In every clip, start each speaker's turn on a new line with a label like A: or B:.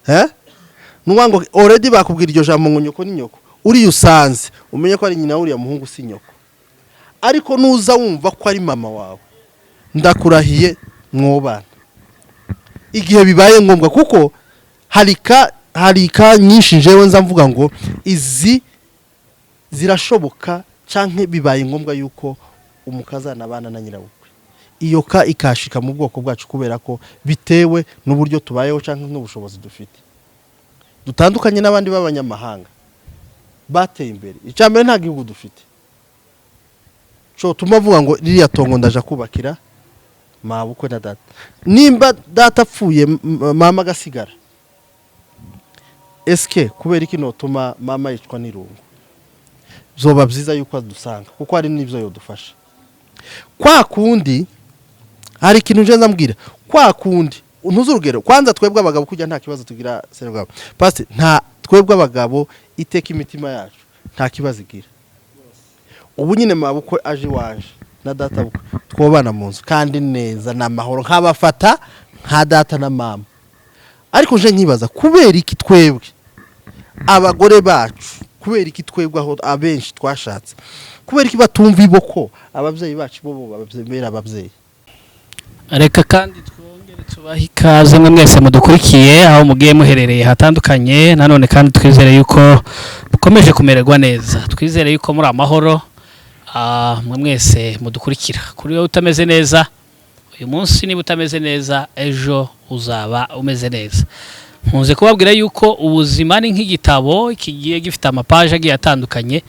A: Eh, nuvuga ngo already bakubwira iryo jambo ngo nyoko ni nyoko, uriya usanze umenye ko ari nyina w'uriya muhungu, si nyoko. Ariko nuza wumva ko ari mama wawe, ndakurahiye mwobana igihe bibaye ngombwa, kuko hari ka nyinshi njewe nza mvuga ngo izi zirashoboka canke bibaye ngombwa yuko umukazana abana na nyirabukwe, iyo ka ikashika mu bwoko bwacu, kubera ko bitewe n'uburyo tubayeho canke n'ubushobozi dufite dutandukanye n'abandi b'abanyamahanga bateye imbere. Icya mbere, nta gihugu dufite cyo tuma avuga ngo ririya tongo ndaja kubakira mabukwe na data. Nimba data apfuye, mama agasigara, eske kubera iki notuma mama yicwa n'irungu? Byoba byiza yuko adusanga, kuko hari n'ibyo yodufasha. Kwa kundi hari ikintu nje ndambwira, kwa kundi ntuzi urugero. Kwanza twebwe abagabo kujya nta kibazo tugira, serugabo pasi nta, twebwe abagabo iteka imitima yacu nta kibazo igira. Ubu nyine mabukwe aje iwanje na data bukwe, twobana mu nzu kandi neza n'amahoro, nkabafata nka data na mama. Ariko nje nkibaza kubera iki twebwe abagore bacu, kubera iki twebwe aho abenshi twashatse, kubera iki batumva iboko ababyeyi bacu bo babera ababyeyi?
B: Reka kandi twongere tubahe ikaze mwe mwese mudukurikiye aho mugiye muherereye hatandukanye. Nanone kandi twizere yuko mukomeje kumererwa neza, twizere yuko muri amahoro. Mwe mwese mudukurikira, kuri wowe utameze neza uyu munsi, niba utameze neza ejo uzaba umeze neza. Nkunze kubabwira yuko ubuzima ni nk'igitabo kigiye gifite amapaje agiye atandukanye.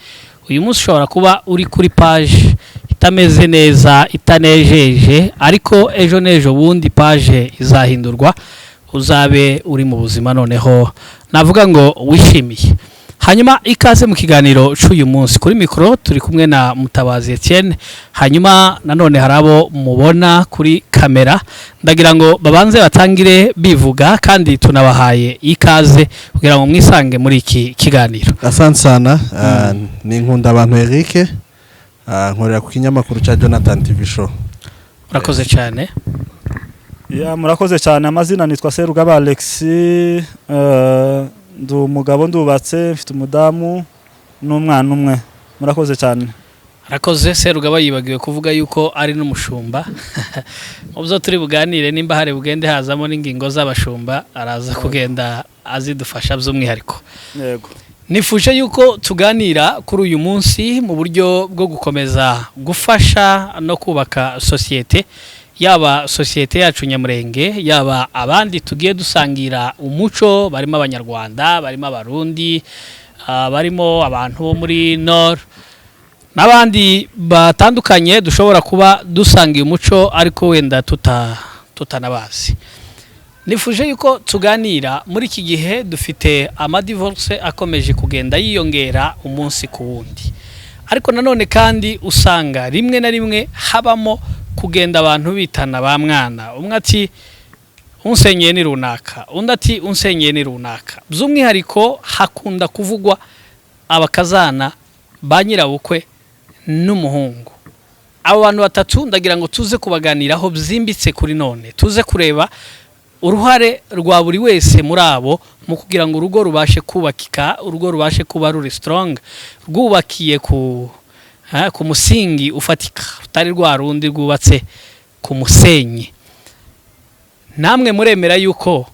B: Uyu munsi ushobora kuba uri kuri paje itameze neza, itanejeje, ariko ejo n'ejo bundi paje izahindurwa, uzabe uri mu buzima noneho navuga ngo wishimiye. Hanyuma ikaze mu kiganiro cy'uyu munsi. Kuri mikoro turi kumwe na Mutabazi Etienne. Hanyuma nanone hari abo mubona kuri kamera, ndagira ngo babanze batangire bivuga, kandi tunabahaye ikaze kugira ngo mwisange muri iki kiganiro.
A: Asante sana. Ni Nkunda abantu Eric, nkorera ku kinyamakuru cya Jonathan TV Show.
B: Urakoze cyane.
C: Ya, murakoze cyane. Amazina nitwa Serugaba Alex, ndi umugabo, ndubatse, mfite umudamu n'umwana umwe. Murakoze cyane.
B: Arakoze Serugaba, yibagiwe kuvuga yuko ari n'umushumba. Mu byo turi buganire, nimba hari bugende hazamo n'ingingo z'abashumba, araza kugenda azidufasha by'umwihariko.
C: Yego.
B: Nifuje yuko tuganira kuri uyu munsi mu buryo bwo gukomeza gufasha no kubaka sosiyete, yaba sosiyete yacu Nyamurenge, yaba abandi tugiye dusangira umuco, barimo Abanyarwanda, barimo Abarundi, barimo abantu bo muri Nord n'abandi batandukanye dushobora kuba dusangiye umuco ariko wenda tutanabazi. Nifuje yuko tuganira muri iki gihe dufite amadivorce akomeje kugenda yiyongera umunsi ku wundi, ariko nanone kandi usanga rimwe na rimwe habamo kugenda abantu bitana ba mwana, umwe ati unsenyeye ni runaka, undi ati unsenyeye ni runaka. By'umwihariko hakunda kuvugwa abakazana ba nyirabukwe n'umuhungu. Abo bantu batatu ndagira ngo tuze kubaganiraho byimbitse kuri none, tuze kureba uruhare rwa buri wese muri abo mu kugira ngo urugo rubashe kubakika, urugo rubashe kuba ruri strong, rwubakiye ku musingi ufatika, rutari rwa rundi rwubatse ku musenyi. Namwe muremera yuko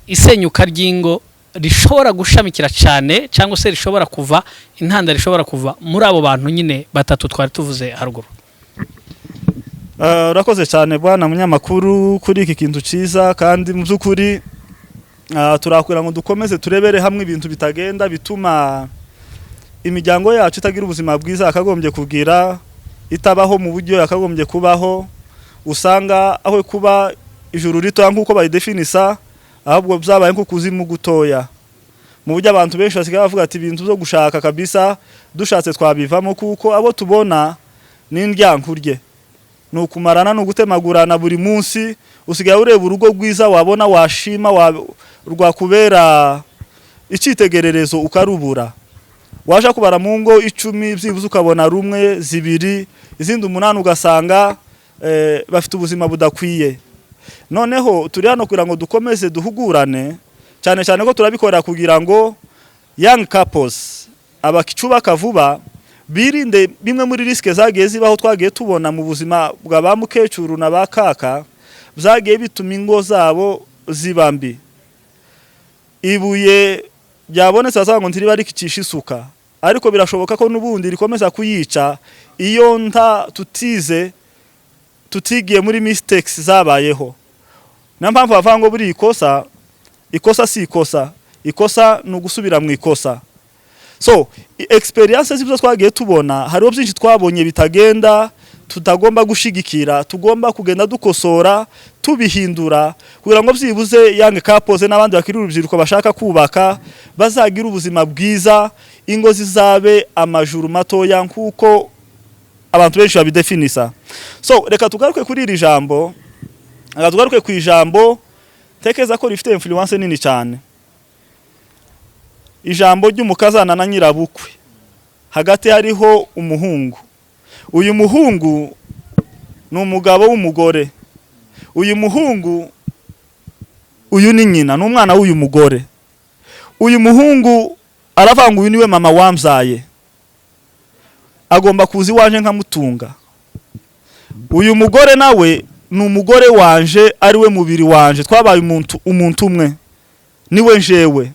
B: isenyuka ry'ingo rishobora gushamikira cyane, cyangwa se rishobora kuva intandaro, ishobora kuva muri abo bantu nyine batatu twari tuvuze haruguru?
C: Urakoze cyane bwana munyamakuru kuri iki kintu cyiza. Kandi mu by'ukuri turakwira ngo dukomeze turebere hamwe ibintu bitagenda bituma imiryango yacu itagira ubuzima bwiza yakagombye kugira, itabaho mu buryo yakagombye kubaho. Usanga aho kuba ijuru ritoya nk'uko bayidefinisa, ahubwo byabaye nk'ukuzimu gutoya, mu buryo abantu benshi basigaye bavuga ati ibintu byo gushaka kabisa dushatse twabivamo, kuko abo tubona ni indyankurye, ni ukumarana, ni ugutemagurana buri munsi. Usigaye ureba urugo rwiza wabona washima rwakubera icyitegererezo ukarubura. Waje kubara mu ngo 10, byibuze ukabona rumwe, zibiri, izindi umunani ugasanga bafite ubuzima budakwiye. Noneho turi hano kugira ngo dukomeze duhugurane, cyane cyane ko turabikora kugira ngo young couples abakicubaka vuba birinde bimwe muri risques zagiye zibaho, twagiye tubona mu buzima bwa ba mukecuru na ba kaka, byagiye bituma ingo zabo ziba mbi. Ibuye ryabonetse basaba ngo ntiriba rikicisha isuka, ariko birashoboka ko n'ubundi rikomeza kuyica iyo nta tutize, tutigiye muri mistakes zabayeho. Niyo mpamvu bavuga ngo buri ikosa, ikosa si ikosa, ikosa ni ugusubira mu ikosa. So experience z'ibyo twagiye tubona, hariho byinshi twabonye bitagenda, tutagomba gushigikira, tugomba kugenda dukosora, tubihindura, kugira ngo byibuze young couples n'abandi bakiri urubyiruko bashaka kubaka bazagira ubuzima bwiza, ingo zizabe amajuru matoya nk'uko abantu benshi babidefinisa. So reka tugaruke kuri iri jambo, reka tugaruke ku ijambo ntekereza ko rifite influence nini cyane, ijambo ry'umukazana na nyirabukwe. Hagati hariho umuhungu. Uyu muhungu ni umugabo w'umugore. Uyu muhungu, uyu ni nyina, ni umwana w'uyu mugore. Uyu muhungu aravuga ngo uyu niwe mama wambyaye, agomba kuza iwanje nkamutunga. Uyu mugore nawe ni umugore wanje, ari we mubiri wanje, twabaye umuntu umwe, niwe njewe.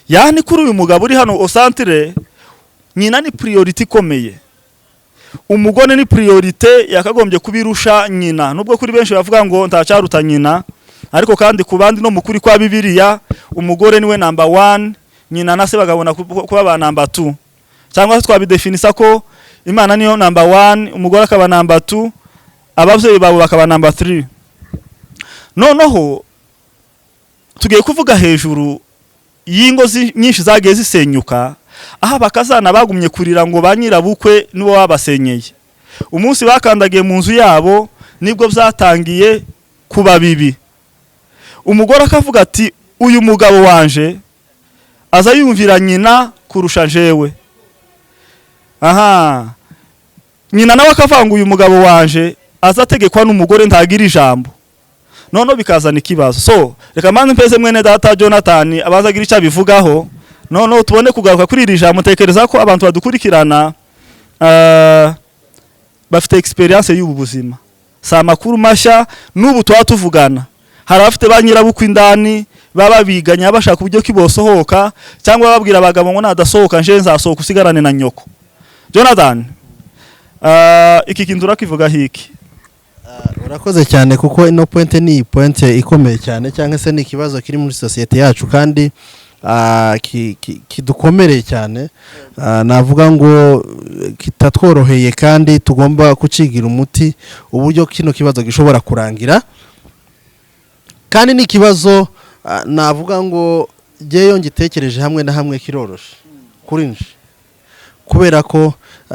C: Yani kuri uyu mugabo uri hano au centre, nyina ni priorité ikomeye, umugore ni priorité yakagombye kubirusha nyina, nubwo kuri benshi bavuga ngo ntacyaruta nyina. Ariko kandi ku bandi no mukuri kwa Bibiliya, umugore niwe number one, nyina na se bagabona kuba ba number two. Cyangwa se twabidefinisa ko Imana niyo number one, umugore akaba number two, ababyeyi babo bakaba number three. Noneho tugiye kuvuga hejuru y'ingo nyinshi zagiye zisenyuka, aho abakazana bagumye kurira ngo ba nyirabukwe nibo babasenyeye. Umunsi bakandagiye mu nzu yabo nibwo byatangiye kuba bibi. Umugore akavuga ati uyu mugabo wanje aza yumvira nyina kurusha jewe. Aha nyina nawe akavuga ngo uyu mugabo wanje aza ategekwa n'umugore, ntagira ijambo. Noneho bikazana ikibazo. So reka mbanze mpeze mwene data Jonathan abaza agira icyo abivugaho, noneho tubone kugaruka kuri iri jambo. Ntekereza ko abantu badukurikirana bafite experience y'ubu buzima, si amakuru mashya. N'ubu tuba tuvugana, hari abafite ba nyirabukwe indani baba biganya bashaka uburyo ki bosohoka, cyangwa babwira abagabo ngo nadasohoka nje nzasohoka usigarane na nyoko. Jonathan, iki kintu urakivuga hiki?
A: Urakoze cyane, kuko ino point ni point ikomeye cyane, cyangwa se ni ikibazo kiri muri sosiyete yacu kandi kidukomereye cyane. Navuga ngo kitatworoheye, kandi tugomba kucigira umuti uburyo kino kibazo gishobora kurangira. Kandi ni ikibazo navuga ngo ngeyo ngitekereje hamwe na hamwe kiroroshe kuri nje, kubera ko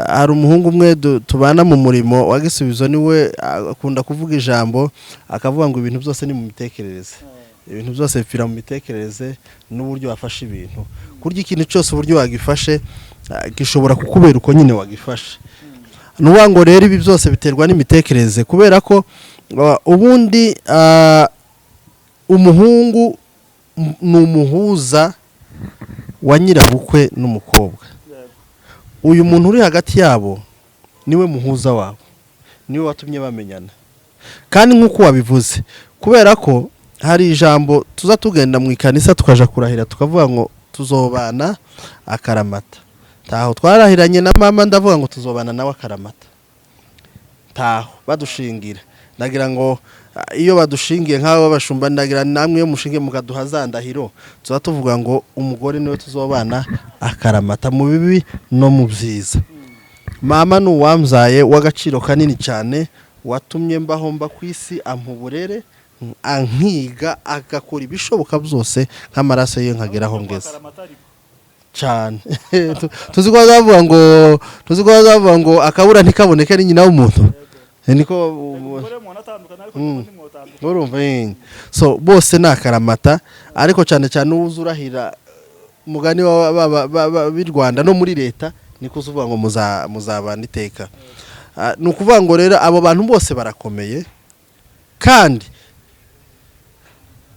A: hari umuhungu umwe tubana mu murimo wa Gisubizo, niwe akunda kuvuga ijambo, akavuga ngo ibintu byose ni mu mitekerereze, ibintu byose bipfira mu mitekerereze n'uburyo wafashe ibintu. Kurya ikintu cyose, uburyo wagifashe gishobora kukubera uko nyine wagifashe. Ni ukuvuga ngo rero ibi byose biterwa n'imitekerereze, kubera ko ubundi umuhungu ni umuhuza wa nyirabukwe n'umukobwa. Uyu muntu uri hagati yabo niwe muhuza wabo, niwe watumye bamenyana. Kandi nk'uko wabivuze, kubera ko hari ijambo tuza tugenda mu ikanisa tukaja kurahira, tukavuga ngo tuzobana akaramata. Ntaho twarahiranye na mama ndavuga ngo tuzobana nawe akaramata, ntaho badushingira. Ndagira ngo iyo badushingiye nk'abo b'abashumba, ndagira namwe iyo mushingiye mukaduha za ndahiro, tuba tuvuga ngo umugore niwe tuzobana akaramata mu bibi no mu byiza. Mama ni uwambyaye w'agaciro kanini cyane, watumye mbaho, mba ku isi, ampa uburere, ankiga, agakora ibishoboka byose nk'amaraso ye nkagera aho ngeze cyane. Tuzi ko bazavuga ngo akabura ntikaboneke ari nyina w'umuntu. Niko urumva nyine. So bose ni akaramata, ariko cyane cyane uwuza urahira umugani b'i Rwanda no muri leta, niko uza uvuga ngo muzabana iteka. Ni ukuvuga ngo rero abo bantu bose barakomeye kandi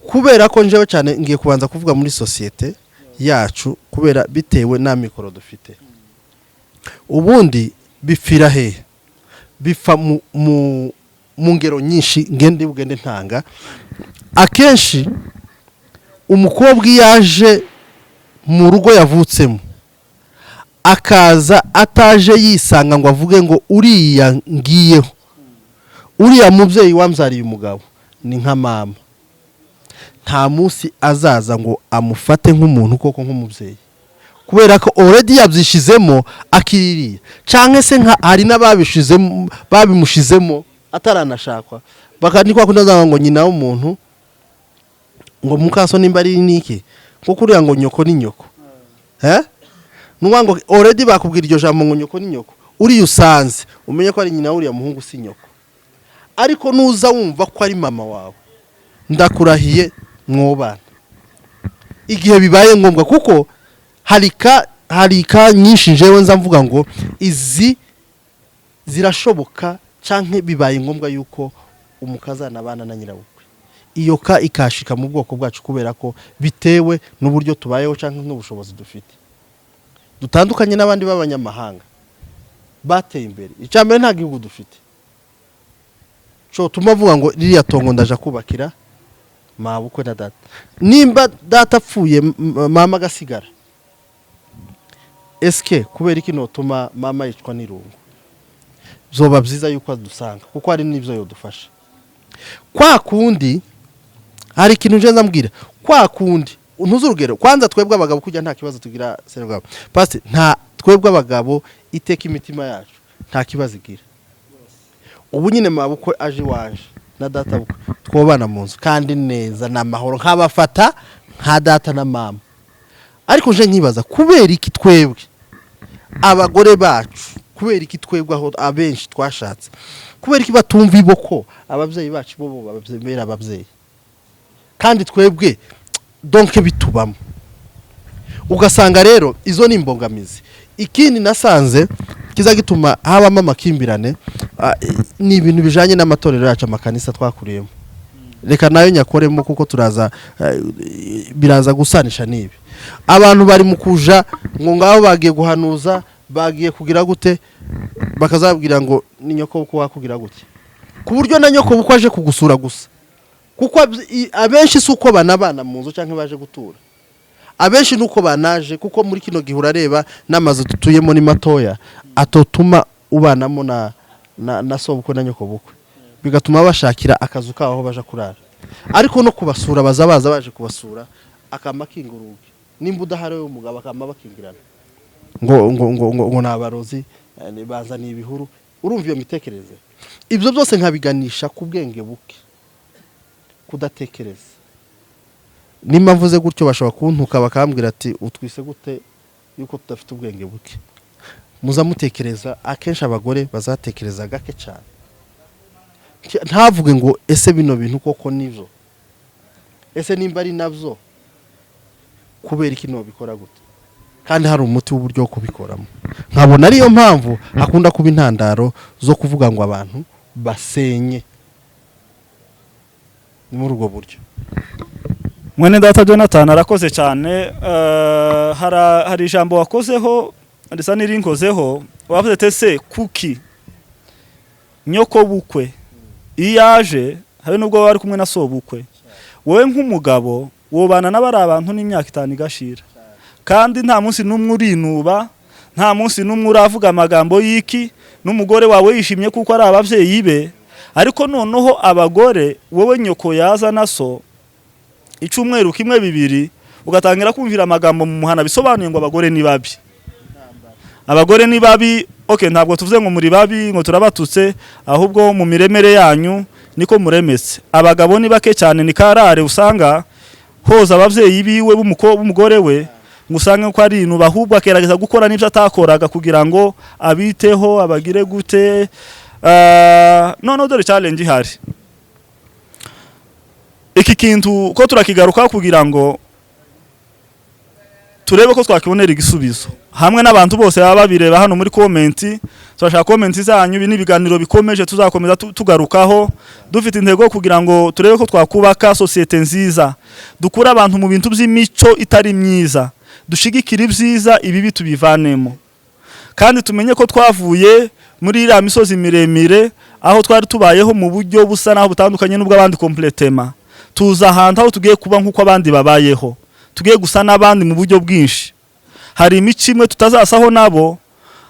A: Kubera ko njewe cyane ngiye kubanza kuvuga muri sosiyete yacu, kubera bitewe n'amikoro dufite. Ubundi bipfira hehe? Bipfa mu ngero nyinshi ngende bugende ntanga. Akenshi umukobwa iyo aje mu rugo yavutsemo, akaza ataje yisanga ngo avuge ngo uriya ngiyeho, uriya mubyeyi wambyariye umugabo ni nka mama, nta munsi azaza ngo amufate nk'umuntu koko, nk'umubyeyi, kubera ko already yabyishizemo akiririye, cyangwa se nka hari n'ababishizemo, babimushizemo ataranashakwa. Baka ni kwa kundi azavuga ngo nyina w'umuntu, ngo mukaso nimba ari niki, nko kuriya ngo nyoko ni nyoko. Nukuvuga ngo already bakubwira iryo jambo ngo nyoko ni nyoko, uriya usanze umenye ko ari nyina w'uriya muhungu, si nyoko. Ariko nuza wumva ko ari mama wawe, ndakurahiye mwobana igihe bibaye ngombwa, kuko hari ka nyinshi njewe nza mvuga ngo izi zirashoboka, canke bibaye ngombwa yuko umukazana abana na nyirabukwe, iyo ka ikashika mu bwoko bwacu, kubera ko bitewe n'uburyo tubayeho canke n'ubushobozi dufite dutandukanye n'abandi b'abanyamahanga bateye imbere. Icya mbere, nta gihugu dufite cyo tuma avuga ngo ririya tongo ndaja kubakira mabukwe na data. Nimba data apfuye, mama agasigara, eske kubera iki notuma mama yicwa n'irungu? Byoba byiza yuko adusanga, kuko hari n'ibyo yodufasha. Kwa kundi hari ikintu nje ndambwira, kwa kundi ntuzi urugero. Kwanza twebwe abagabo kujya nta kibazo tugira, serugabo pasi, nta twebwe abagabo iteka imitima yacu nta kibazo igira. Ubu nyine mabukwe aje iwanje na data bukwe, twobana mu nzu kandi neza n'amahoro, nkabafata nka data na mama. Ariko nje nkibaza kubera iki twebwe abagore bacu, kubera iki twebwe aho abenshi twashatse, kubera iki batumva ibo ko ababyeyi bacu bo babera ababyeyi, kandi twebwe donc bitubamo. Ugasanga rero izo ni imbogamizi. Ikindi nasanze kiza gituma habamo amakimbirane, ni ibintu bijanye n'amatorero yacu, amakanisa twakuriyemo. Reka nayo nyakoremo, kuko turaza biraza gusanisha n'ibi. Abantu bari mu kuja ngo ngaho bagiye guhanuza, bagiye kugira gute, bakazabwira ngo ni nyoko bukwe wakugira gute, ku buryo na nyoko bukwe aje kugusura gusa, kuko abenshi si uko banabana mu nzu cyangwa baje gutura, abenshi ni uko banaje, kuko muri kino gihe urareba n'amazu dutuyemo ni matoya atotuma ubanamo na sobukwe na nyoko bukwe, bigatuma bashakira akazu kabo aho baja kurara. Ariko no kubasura baza baza baje kubasura, akama akinga urugi, nimba udahari wowe umugabo akama bakingirana ngo ni abarozi, bazaniye ibihuru. Urumva iyo mitekerereze? Ibyo byose nkabiganisha ku bwenge buke, kudatekereza. Nimba mvuze gutyo bashobora kuntuka, bakambwira ati utwise gute yuko tudafite ubwenge buke? Muza mutekereza, akenshi abagore bazatekereza gake cyane. Ntavuge ngo ese bino bintu koko nibyo? Ese nimba ari nabyo, kubera iki nobikora gute kandi hari umuti w'uburyo wo kubikoramo? Nkabona ariyo mpamvu hakunda kuba intandaro zo kuvuga ngo abantu basenye. Ni muri ubwo buryo.
C: Mwene data Jonathan arakoze cyane. Hari ijambo wakozeho risa n'irinkozeho. Wavuze ati ese kuki nyoko bukwe iyo aje, habe nubwo bari kumwe na sobukwe, wowe nk'umugabo wobana n'abari abantu n'imyaka 5 igashira, kandi nta munsi n'umwe urinuba, nta munsi n'umwe uravuga amagambo y'iki, n'umugore wawe yishimye kuko ari ababyeyi be? Ariko noneho abagore, wowe nyoko yaza na so icyumweru kimwe, bibiri, ugatangira kumvira amagambo mu muhana, bisobanuye ngo abagore ni babi, abagore ni babi. Okay, ntabwo tuvuze ngo muri babi, ngo turabatutse, ahubwo mu miremere yanyu niko muremetse. Abagabo ni bake cyane, ni karare usanga hoza ababyeyi biwe b'umugore we ngo usange ko ari inuba, ahubwo akerageza gukora n'ibyo atakoraga kugira ngo abiteho, abagire gute. Noneho dore challenge ihari. Iki kintu ko turakigaruka kugira ngo Turebe ko twakibonera igisubizo hamwe n'abantu bose baba babireba hano muri comment. Turashaka comment zanyu. Ibi ni ibiganiro bikomeje, tuzakomeza tugarukaho, dufite intego yo kugira ngo turebe ko twakubaka sosiyete nziza, dukure abantu mu bintu by'imico itari myiza, dushigikire ibyiza, ibibi tubivanemo, kandi tumenye ko twavuye muri iriya misozi miremire aho twari tubayeho mu buryo busa naho butandukanye n'ubw'abandi complètement. Tuza ahantu aho tugiye kuba nk'uko abandi babayeho, tugiye gusa n'abandi mu buryo bwinshi. Hari imico imwe tutazasaho nabo,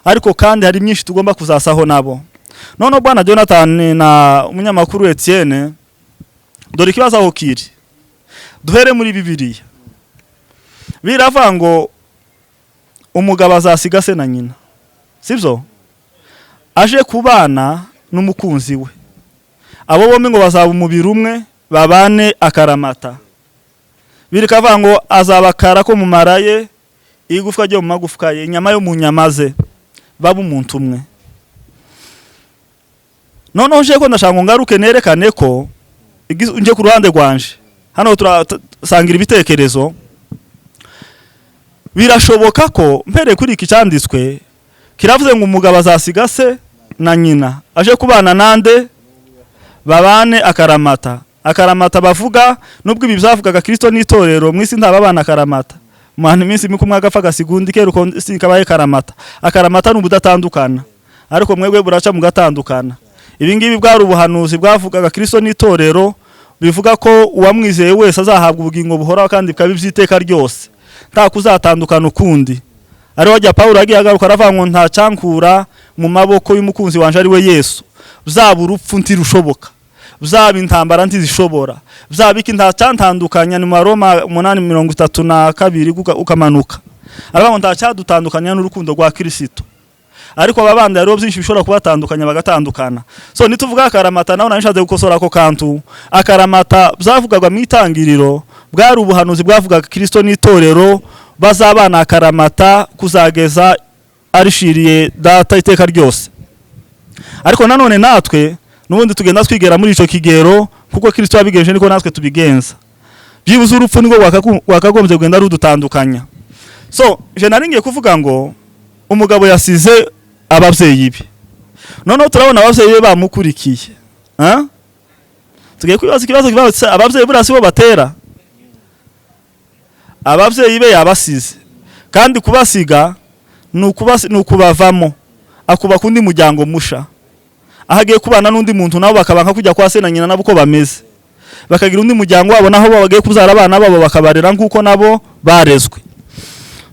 C: ariko kandi hari myinshi tugomba kuzasaho nabo. Noneho bwana Jonathan na umunyamakuru Etienne, dore ikibazo aho kiri. Duhere muri Bibiliya. Biravuga ngo umugabo azasiga se na nyina, sibyo? Aje kubana n'umukunzi we, abo bombi ngo bazaba umubiri umwe, babane akaramata. Birikavuga ngo azabakara ko mu mara ye, igufwa ryo mu magufwa ye, inyama yo mu nyama ze, baba umuntu umwe. Noneho nje ko ndashaka ngo ngaruke nerekane ko nje ku ruhande rwanje hano turasangira ibitekerezo. Birashoboka ko mpereye kuri iki cyanditswe kiravuze ngo umugabo azasiga se na nyina aje kubana nande, babane akaramata. Akaramata bavuga, nubwo ibi byavugaga Kristo n'itorero, mu isi ntababana akaramata. Mwana iminsi mike umwe agapfa agasiga undi, kera uko sikabaye karamata. Akaramata ni ubudatandukana, ariko mwebwe buraca mugatandukana. Ibi ngibi bwari ubuhanuzi bwavugaga Kristo n'itorero, bivuga ko uwamwizeye wese azahabwa ubugingo buhoraho kandi bikaba iby'iteka ryose, nta kuzatandukana ukundi. Ari wajya Pawulo yagiye agaruka aravuga ngo nta cyankura mu maboko y'umukunzi wanje ari we Yesu. Byaba urupfu ntirushoboka, byaba intambara ntizishobora, byaba iki, nta cyantandukanya. Ni mu Roma 8:32 ukamanuka, aravuga ngo nta cyadutandukanya n'urukundo rwa Kristo. Ariko aba bandi hariho byinshi bishobora kubatandukanya bagatandukana. So nituvuga akaramata, naho nashatse gukosora ako kantu. Akaramata byavugaga mu itangiriro, bwari ubuhanuzi bwavugaga Kristo n'itorero bazabana akaramata kuzageza arishiriye data iteka ryose. Ariko nanone natwe n'ubundi tugenda twigera muri ico kigero, kuko Kristo yabigenje niko natwe tubigenza. Byibuze urupfu niko rwakagombye kugenda rudutandukanya. So je nari ngiye kuvuga ngo umugabo yasize ababyeyi be, noneho turabona ababyeyi be bamukurikiye. Ah? Tugiye kwibaza ikibazo kibazo: ababyeyi buriya si bo batera? Ababyeyi be yabasize, kandi kubasiga ni ukubavamo, akubaka undi muryango musha aho agiye kubana n'undi muntu, nabo bakaba nka kujya kwa se na nyina, nabo uko bameze, bakagira undi muryango wabo, naho bo bagiye kubyara abana babo bakabarera nk'uko nabo barezwe.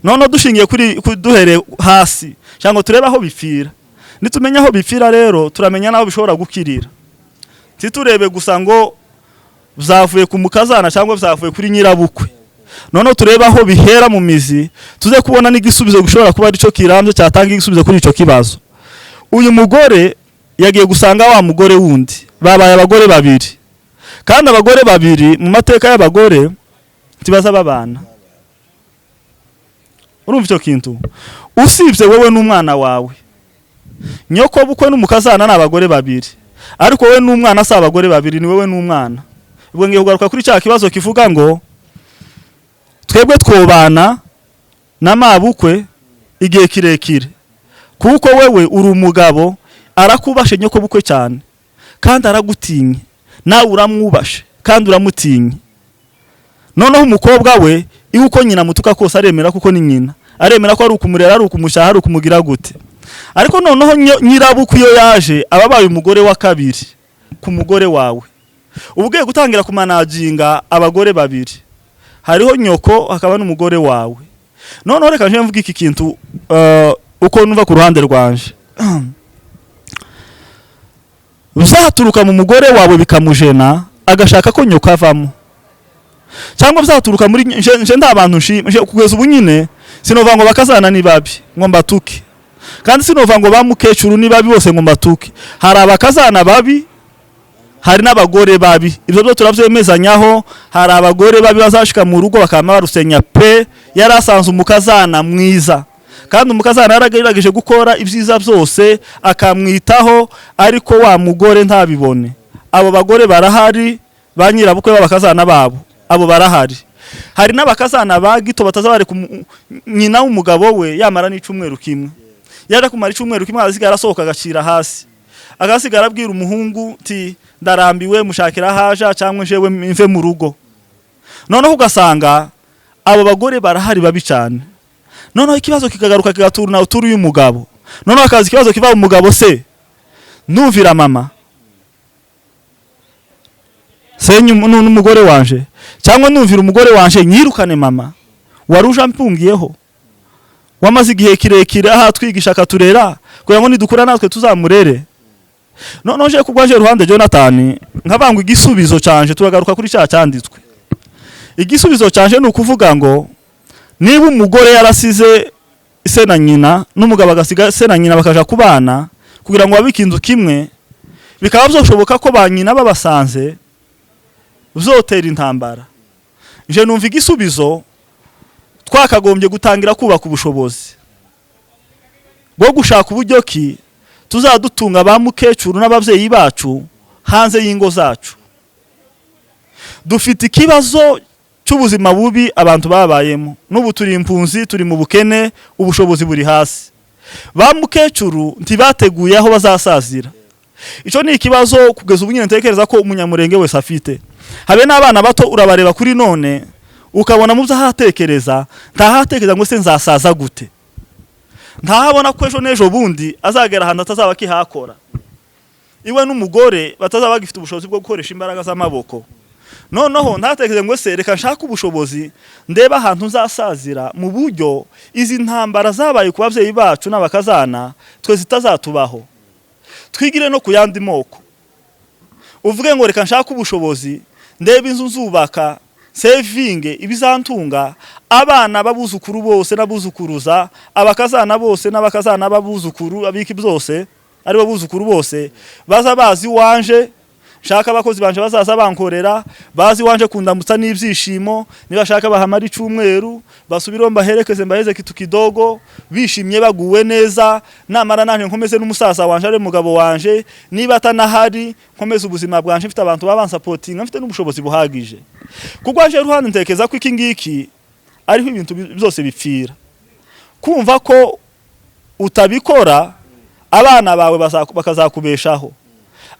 C: Noneho dushingiye kuri duhereye hasi cyangwa turebe aho bipfira. Nitumenya aho bipfira rero, turamenya n'aho bishobora gukirira. Ntiturebe gusa ngo byavuye ku mukazana cyangwa byavuye kuri nyirabukwe. Noneho turebe aho bihera mu mizi, tuze kubona n'igisubizo gishobora kuba aricyo kirambye cyatanga igisubizo kuri icyo kibazo. Uyu mugore yagiye gusanga wa mugore wundi, babaye abagore babiri, kandi abagore babiri mu mateka y'abagore ntibaza babana. Urumva icyo kintu? Usibye wowe n'umwana wawe, nyoko bukwe n'umukazana ni abagore babiri, ariko wowe n'umwana si abagore babiri, ni wowe n'umwana. Ubwo ngiye kugaruka kuri cya kibazo kivuga ngo twebwe twobana na mabukwe igihe kirekire, kuko wewe uri umugabo, arakubashe nyoko bukwe cyane kandi aragutinye, nawe uramwubashe kandi uramutinye. Noneho umukobwa we iwe, uko nyina mutuka kose aremera, kuko ni nyina, aremera ko ari ukumurera, ari ukumushaha, ari ukumugira gute. Ariko noneho nyirabukwe iyo yaje aba abaye umugore wa kabiri ku mugore wawe. Uba ugiye gutangira kumanaginga abagore babiri: hariho nyoko, hakaba n'umugore wawe. Noneho reka nje mvuge iki kintu, uko numva ku ruhande rwanje. Bizaturuka mu mugore wawe bikamujena, agashaka ko nyoko avamo, cyangwa bizaturuka muri nje nta bantu nshima nje kugeza ubu nyine. Sinova ngo bakazana ni babi ngo mbatuke, kandi sinova ngo ba mukecuru ni babi bose ngo mbatuke. Hari abakazana babi, hari n'abagore babi, ibyo byo turabyemezanyaho. Hari abagore babi bazashika mu rugo bakama barusenya pe. Yari asanze umukazana mwiza, kandi umukazana yaragerageje gukora ibyiza byose, akamwitaho, ariko wa mugore ntabibone. Abo bagore barahari, ba nyirabukwe b'abakazana babo, abo barahari. Hari n'abakazana ba gito bataza bari nyina w'umugabo we yamara n'icumweru kimwe, yaje kumara icumweru kimwe agasigara asohoka agacira hasi, agasigara abwira umuhungu ti ndarambiwe, mushakira haja cyangwa njewe mve mu rugo. Noneho ugasanga abo bagore barahari babi cyane. Noneho ikibazo kikagaruka kigaturuna uturu y'umugabo. Noneho akaza ikibazo kiva mu mugabo: se numvira mama senye n'umugore wanje, cyangwa numvira umugore wanje nyirukane mama waruje ampungiyeho, wamaze igihe kirekire aha twigisha akaturera kugira ngo nidukura natwe tuzamurere? Noneho je kugwaje ruhande Jonathan, nkabangwa igisubizo canje, turagaruka kuri cya cyanditswe. Igisubizo canje ni ukuvuga ngo niba umugore yarasize se na nyina n'umugabo agasiga se na nyina bakaja kubana kugira ngo babike inzu kimwe, bikaba byoshoboka ko ba nyina babasanze uzotera intambara. Je numva igisubizo twakagombye gutangira kubaka ubushobozi bwo gushaka uburyo ki tuzadutunga ba mukecuru n'ababyeyi bacu hanze y'ingo zacu. Dufite ikibazo cy'ubuzima bubi abantu babayemo n'ubu, turi impunzi, turi mu bukene, ubushobozi buri hasi. Ba mukecuru ntibateguye aho bazasazira. Icyo ni ikibazo kugeza ubu nyine ntekereza ko Umunyamurenge wese afite, habe n'abana bato. Urabareba kuri none ukabona mu byo ahatekereza ntahatekereza ngo se nzasaza gute, ntahabona ko ejo n'ejo bundi azagera ahantu atazaba akihakora, iwe n'umugore batazaba bagifite ubushobozi bwo gukoresha imbaraga z'amaboko. Noneho ntatekereze ngo se reka nshake ubushobozi ndebe ahantu nzasazira mu buryo izi ntambara zabaye ku babyeyi bacu n'abakazana twe zitazatubaho. Twigire no ku yandi moko, uvuge ngo reka nshake ubushobozi ndebe inzu nzubaka, sevinge ibizantunga abana b'abuzukuru bose n'abuzukuruza, abakazana bose n'abakazana b'abuzukuru, abiki byose aribo buzukuru bose baza bazi iwanje. Nshaka abakozi banje bazaza bankorera, bazi iwanje kundamutsa n'ibyishimo. Nibashaka bahamara icumweru, basubireho mbaherekeze, mbaheze kitu kidogo, bishimye, baguwe neza. Namara nanje nkomeze n'umusaza wanje ari mugabo wanje, niba atanahari nkomeze ubuzima bwanje mfite abantu baba bansapotinga, mfite n'ubushobozi buhagije. Kuko aje ruhande ntekeza ko iki ngiki ariho ibintu byose bipfira, kumva ko utabikora abana bawe bakazakubeshaho.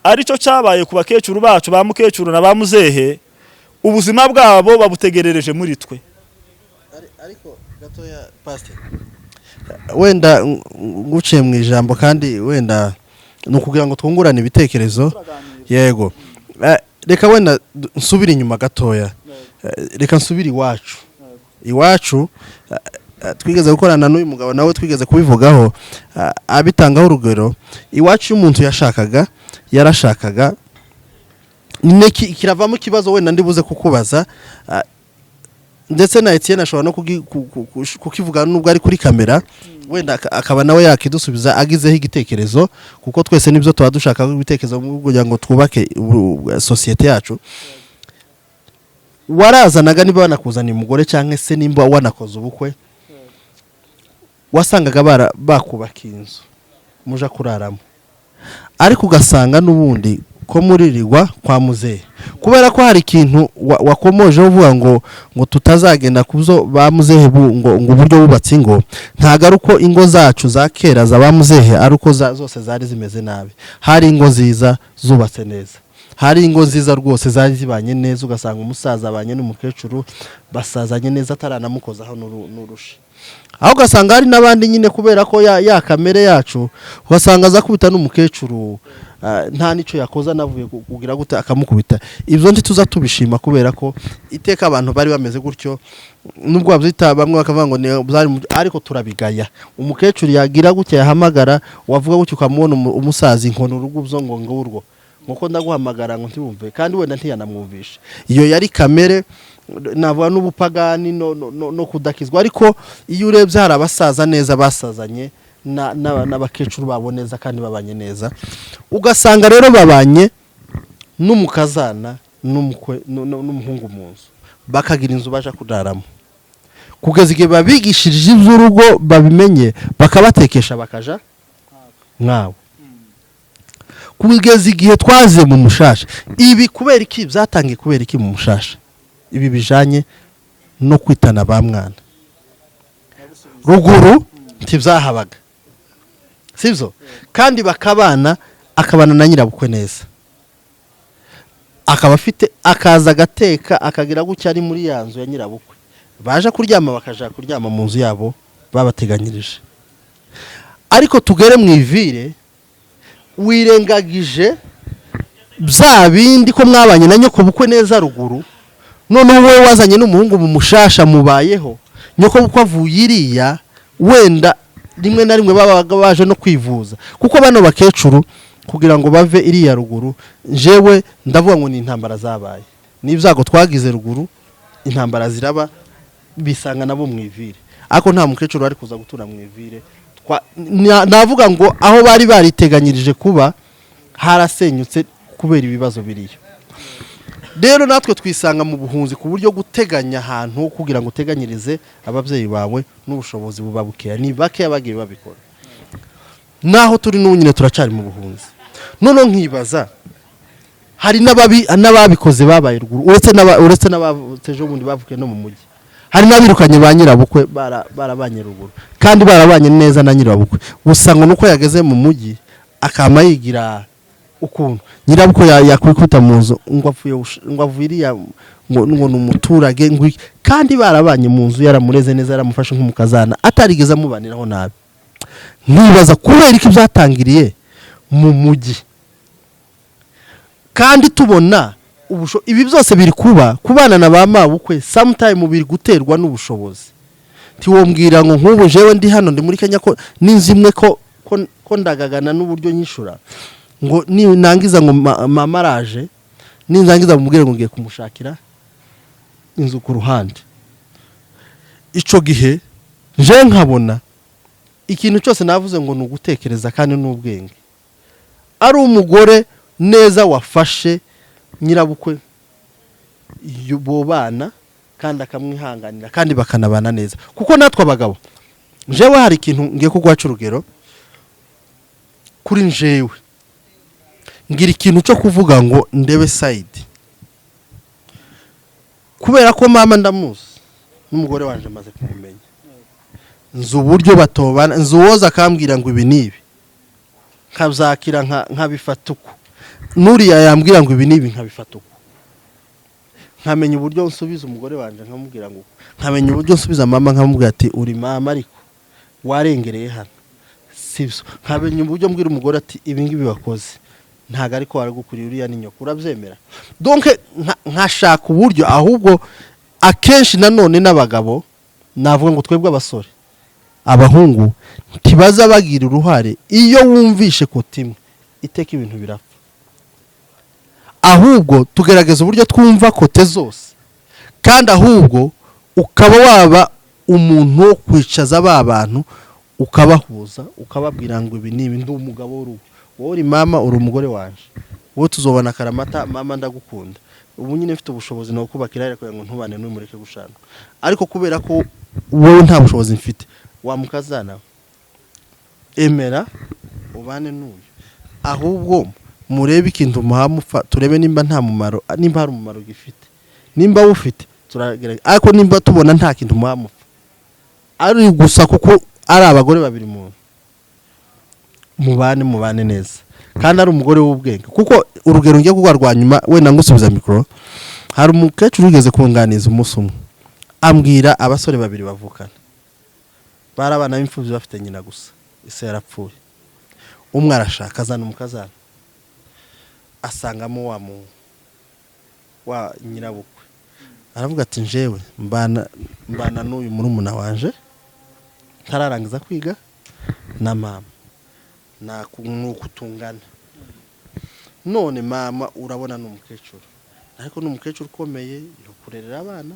C: Aricyo cyabaye ku bakecuru bacu, ba mukecuru na ba muzehe, ubuzima bwabo babutegerereje muri twe.
A: Ariko gatoya, pastor, wenda nguciye mu ijambo, kandi wenda ni ukugira ngo twungurane ibitekerezo. Yego. Reka wenda nsubire inyuma gatoya. Reka nsubire iwacu. Iwacu twigeze gukorana n'uyu mugabo, nawe twigeze kubivugaho, abitangaho urugero. Iwacu iyo umuntu yashakaga, yarashakaga kiravamo ikibazo wenda ndibuze kukubaza, ndetse na Etienne ashobora no kukivuga nubwo ari kuri kamera, wenda akaba nawe yakidusubiza agizeho igitekerezo, kuko twese nibyo tuba dushaka, ibitekerezo kugira ngo twubake sosiyete yacu. Warazanaga, niba wanakuzaniye umugore cyangwa se nimba wanakoze ubukwe, wasangaga bakubaka inzu muja kuraramo, ariko ugasanga n'ubundi ko muririrwa kwa muzehe, kubera ko hari ikintu wakomojeho uvuga ngo tutazagenda kuzo ba muzehe ngo uburyo bubatse ingo. Ntabwo ari uko ingo zacu za kera za ba muzehe ari uko zose zari zimeze nabi. Hari ingo nziza zubatse neza, hari ingo nziza rwose zari zibanye neza, ugasanga umusaza abanye n'umukecuru basazanye neza, ataranamukozaho n'urushi. Aho ugasanga hari n'abandi nyine, kubera ko ya kamere yacu, ugasanga aza kubita n'umukecuru, nta n'icyo yakoze, anavuye kugira gute akamukubita. Ibyo ntituza tubishima, kubera ko iteka abantu bari bameze gutyo, nubwo babyita bamwe bakavuga ngo ni byari ariko turabigaya. Umukecuru yagira gutya, yahamagara, wavuga gutya, ukamubona umusaza inkono urugo ngo ngurwo, nkuko ndaguhamagara ngo ntiwumve, kandi wenda ntiyanamwumvishe. Iyo yari kamere, navuga n'ubupagani no kudakizwa. Ariko iyo urebye hari abasaza neza basazanye n'abakecuru babo neza kandi babanye neza, ugasanga rero babanye n'umukazana n'umukwe n'umuhungu mu nzu, bakagira inzu baja kuraramo kugeza igihe babigishirije iby'urugo babimenye, bakabatekesha bakaja nkawe, kugeza igihe twaze mu mushasha. Ibi kubera iki byatangiye? Kubera iki mu mushasha ibi bijanye No kwitana ba mwana ruguru ntibyahabaga, sibyo? Kandi bakabana, akabana na nyirabukwe neza, akaba afite akaza agateka, akagira gutya ari muri ya nzu ya nyirabukwe, baje kuryama bakaja kuryama mu nzu yabo babateganyirije. Ariko tugere mu ivire, wirengagije bya bindi ko mwabanye na nyoko bukwe neza ruguru, noneho wowe wazanye n'umuhungu mu mushasha mubayeho, nyoko bukwe avuye iriya, wenda rimwe na rimwe babaga baje no kwivuza, kuko bano bakecuru kugira ngo bave iriya ruguru, jewe ndavuga ngo ni intambara zabaye, n'ibyago twagize ruguru, intambara ziraba, bisanga nabo mu ivire. Ariko nta mukecuru wari kuza gutura mu ivire. Navuga ngo aho bari bariteganyirije kuba harasenyutse kubera ibibazo biriyo. Rero natwe twisanga mu buhunzi, ku buryo guteganya ahantu ho kugira ngo uteganyirize ababyeyi bawe n'ubushobozi buba bukeya, ni bakeya bagiye babikora. Naho turi n'ubu nyine turacari mu buhunzi. Noneho nkibaza, hari n'ababikoze babaye ruguru, uretse n'abavutse ejo bundi bavukiye no mu mujyi, hari n'abirukanye ba nyirabukwe barabanye ruguru kandi barabanye neza na nyirabukwe, gusa ngo nuko yageze mu mujyi akama yigira ukuntu nyirabukwe yakwikubita mu nzu ngo apfuye ngo avuye iriya, ngo ni umuturage, ngo iki. Kandi barabanye mu nzu, yaramureze neza, yaramufashe nk'umukazana, atarigeze amubaniraho nabi. Nkibaza kubera iki byatangiriye mu mujyi kandi tubona ibi byose biri kuba kubana na ba mabukwe sometime biri guterwa n'ubushobozi. Ntiwombwira ngo nk'ubu jewe ndi hano, ndi muri Kenya, ko n'inzu imwe ko ndagagana n'uburyo nyishura, ngo nangiza ngo mama araje, nindangiza mubwire ngo ngiye kumushakira inzu ku ruhande. Ico gihe je nkabona ikintu cyose navuze ngo ni ugutekereza kandi n'ubwenge, ari umugore neza wafashe nyirabukwe bobana kandi akamwihanganira kandi bakanabana neza. Kuko natwe abagabo, jewe hari ikintu ngiye kuguhaca urugero kuri njewe, ngira ikintu cyo kuvuga ngo ndebe side, kubera ko mama ndamuzi n'umugore wanje maze kumumenya, nzi uburyo batobana, nzi uwoza akambwira ngo ibi n'ibi nkabyakira nkabifata uko, n'uriya yambwira ngo ibi n'ibi nkabifata uko, nkamenya uburyo nsubiza umugore wanje nkamubwira ngo, nkamenya uburyo nsubiza mama nkamubwira ati uri mama ariko warengereye hano sibyo, nkamenya uburyo mbwira umugore ati ibi ngibi wakoze ntabwo ariko waragukuriye, uriya ni nyoko, urabyemera? Donc nkashaka uburyo. Ahubwo akenshi nanone n'abagabo, navuga ngo twebwe abasore, abahungu ntibaza bagira uruhare. Iyo wumvishe côté imwe iteka ibintu birapfa. Ahubwo tugerageza uburyo twumva côté zose, kandi ahubwo ukaba waba umuntu wo kwicaza ba bantu, ukabahuza, ukababwira ngo ibi ni ibi, ndi umugabo w'urugo, wowe uri mama, uri umugore wanje, wowe tuzobona akaramata, mama ndagukunda, ubu nyine mfite ubushobozi ni ukubaka irari kugira ngo ntubane n'umureke gushana, ariko kubera ko wowe nta bushobozi mfite, wamukazana emera ubane n'uyu, ahubwo murebe ikintu muhamupfa, turebe nimba nta mumaro, nimba hari umumaro gifite, nimba wufite turagerageza, ariko nimba tubona nta kintu muhamupfa ari gusa kuko ari abagore babiri mu mubane, mubane neza, kandi ari umugore w'ubwenge. Kuko urugero ngiye kuguha rwa nyuma, wenda ngusubiza mikoro, hari umukecuru wigeze kunganiza umunsi umwe, ambwira abasore babiri bavukana, bari abana b'imfubyi bafite nyina gusa, ise yarapfuye. Umwe arashaka, azana umukazana, asangamo wa nyirabukwe, aravuga ati njewe mbana n'uyu murumuna wanje ntararangiza kwiga na mama, ni ukutungana. None mama urabona ni umukecuru, ariko ni umukecuru ukomeye yo kurerera abana,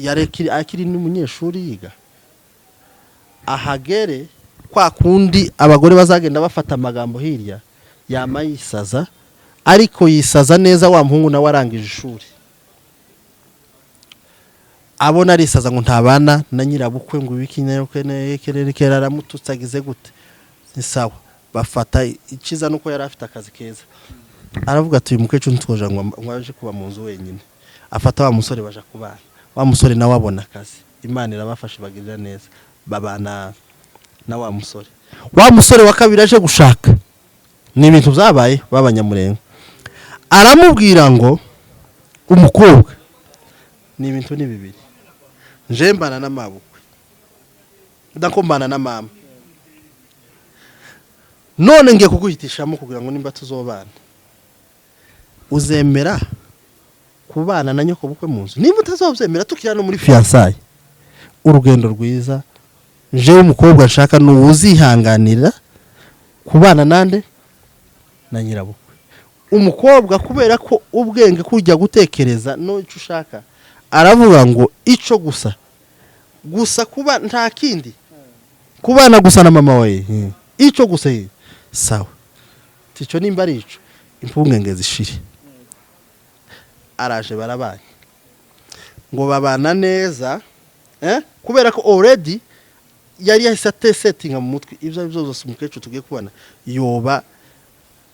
A: yari akiri n'umunyeshuri yiga, ahagere kwa kundi abagore bazagenda bafata amagambo hirya, yama yisaza, ariko yisaza neza. Wa muhungu nawe arangije ishuri, abona arisaza ngo ntabana na nyirabukwe, ngo ibiki nyirabukwe aramututse, agize gute, ni sawa. Bafata icyiza nuko yari afite akazi keza, aravuga ati uyu mukecuru ntitwoja ngo aje kuba mu nzu wenyine. Afata wa musore baja kubana. Wa musore nawe abona akazi, Imana irabafasha, ibagirira neza, babana na wa musore. Wa musore wa kabiri aje gushaka, ni ibintu byabaye b'Abanyamurengo, aramubwira ngo umukobwa ni ibintu ni bibiri: nje mbana n'amabukwe, ndakombana na mama, none ngiye kuguhitishamo kugira ngo nimba tuzobana uzemera kubana na nyoko bukwe mu nzu. Nimba utazobyemera tukiri no muri fiançailles, urugendo rwiza. Njewe umukobwa nshaka ni uzihanganira kubana nande? Na nyirabukwe. Umukobwa, kubera ko ubwenge kujya gutekereza n'icyo ushaka, aravuga ngo ico gusa gusa kuba nta kindi, kubana gusa na mama we, ico gusa, sawa, tico nimba ari ico, impungenge zishire. Araje barabanye, ngo babana neza, kubera ko already yari yahise atesetinga mu mutwe ibyo ari byo byose umukecuru tugiye kubana yoba.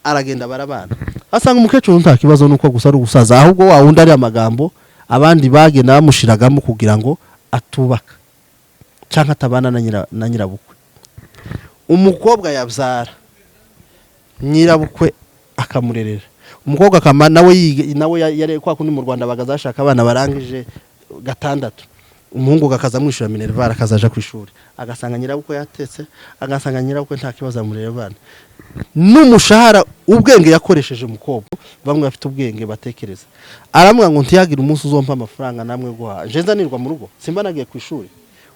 A: Aragenda barabana, asanga umukecuru nta kibazo, nuko gusa ari ugusaza. Ahubwo wa wundi ari amagambo abandi bagenda bamushiragamo kugira ngo atubaka cyangwa atabana na nyirabukwe. Umukobwa yabyara, nyirabukwe akamurerera umukobwa, akama nawe yiga nawe yari kwa kundi mu Rwanda bagazashaka abana barangije gatandatu, umuhungu gakaza amwishyura minerval, akazaja ku ishuri agasanga nyirabukwe yatetse, agasanga nyirabukwe nta kibazo, amurera abana n'umushahara. Ubwenge yakoresheje umukobwa, bamwe bafite ubwenge batekereza, aramubwira ngo ntiyagire umunsi uzompa amafaranga namwe guhaha, nje nzanirwa mu rugo, simba nagiye ku ishuri,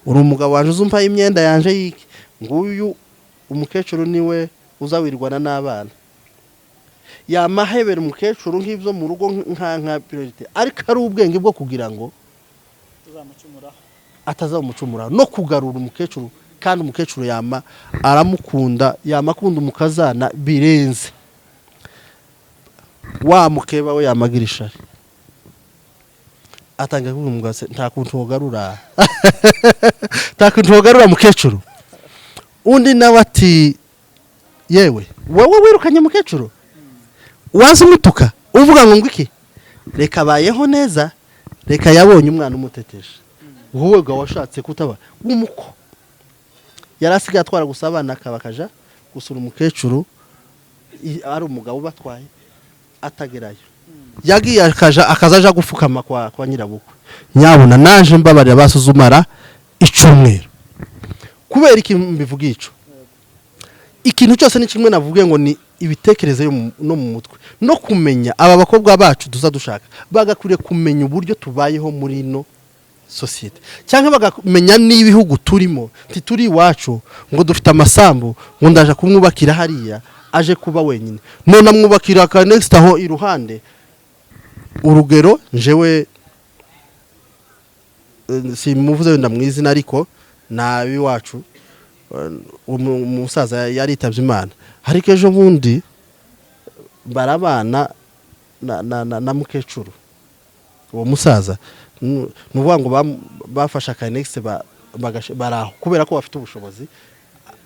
A: uri umugabo wanje, uzumpa imyenda yanje yiki? Nguyu umukecuru niwe uzawirwana n'abana, yamahebera umukecuru nk'ibyo mu rugo nka priorité, ariko ari ubwenge bwo kugira ngo atazamucumura no kugarura umukecuru. Kandi umukecuru yama aramukunda, yama akunda umukazana birenze. Wa mukeba we yamagira ishari, atangira kuvuga ngo se nta kuntu wogarura, nta kuntu wogarura mukecuru. Undi nawe ati: "Yewe, wowe wirukanye mukecuru, waza umutuka uvuga ngo iki? Reka abayeho neza, reka yabonye umwana umutetesha. Wowe ga washatse kutaba w'umuko." Yari asigaye atwara gusa abana, akaba akaja gusura umukecuru, ari umugabo ubatwaye atagerayo. Yagiye akaja akaza aja gupfukama kwa nyirabukwe: "Nyabuna naje mbabarira." Basuzumara icumweru. Kubera iki mbivuga ico? Ikintu cyose ni kimwe navuge ngo ni ibitekerezo no mu mutwe no kumenya. Aba bakobwa bacu tuza dushaka bagakwiriye kumenya uburyo tubayeho muri ino sosiyete, cyangwa bakamenya n'ibihugu turimo. Ntituri iwacu ngo dufite amasambu ngo ndaje kumwubakira hariya aje kuba wenyine, none amwubakira aka next aho iruhande. Urugero, njewe simuvuze wenda mu izina, ariko nabi wacu umusaza yaritabye Imana, ariko ejo bundi barabana na mukecuru. Uwo musaza ni ukuvuga ngo bafashe aka annexe baraho kubera ko bafite ubushobozi,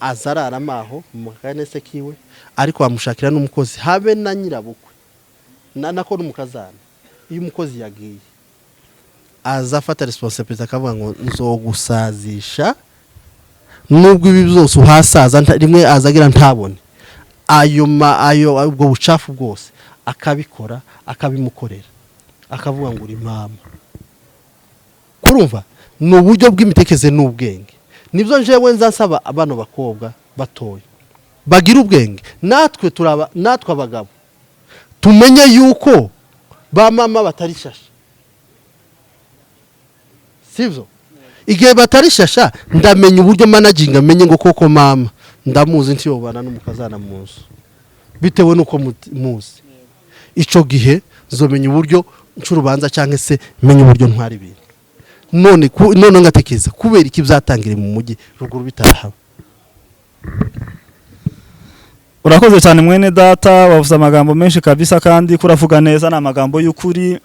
A: aza ararama aho mu ka annexe kiwe, ariko bamushakira n'umukozi, habe na nyirabukwe nako n'umukazana. Iyo umukozi yagiye, aza afata responsabilité, akavuga ngo nzogusazisha nubwo ibi byose uhasaza rimwe azagira ntabone ayo ayo ubwo bucafu bwose, akabikora, akabimukorera, akavuga ngo uri mama. Kurumva ni uburyo bw'imitekerereze n'ubwenge. Nibyo njewe nza nsaba bano bakobwa batoya bagira ubwenge. Natwe turaba, natwe abagabo tumenye yuko ba mama batari shasha, sibyo? Igihe batari shasha, ndamenya uburyo managinga, menye ngo koko mama ndamuzi, ntiyobana n'umukazana mu nzu bitewe n'uko muzi. Ico gihe nzomenya uburyo nca urubanza cyangwa se menye uburyo ntwara ibintu. None none ngatekereza kubera iki byatangiriye mu mujyi, ruguru bitarahaba?
C: Urakoze cyane mwene data, wavuze amagambo menshi kabisa kandi kuravuga neza, ni amagambo y'ukuri,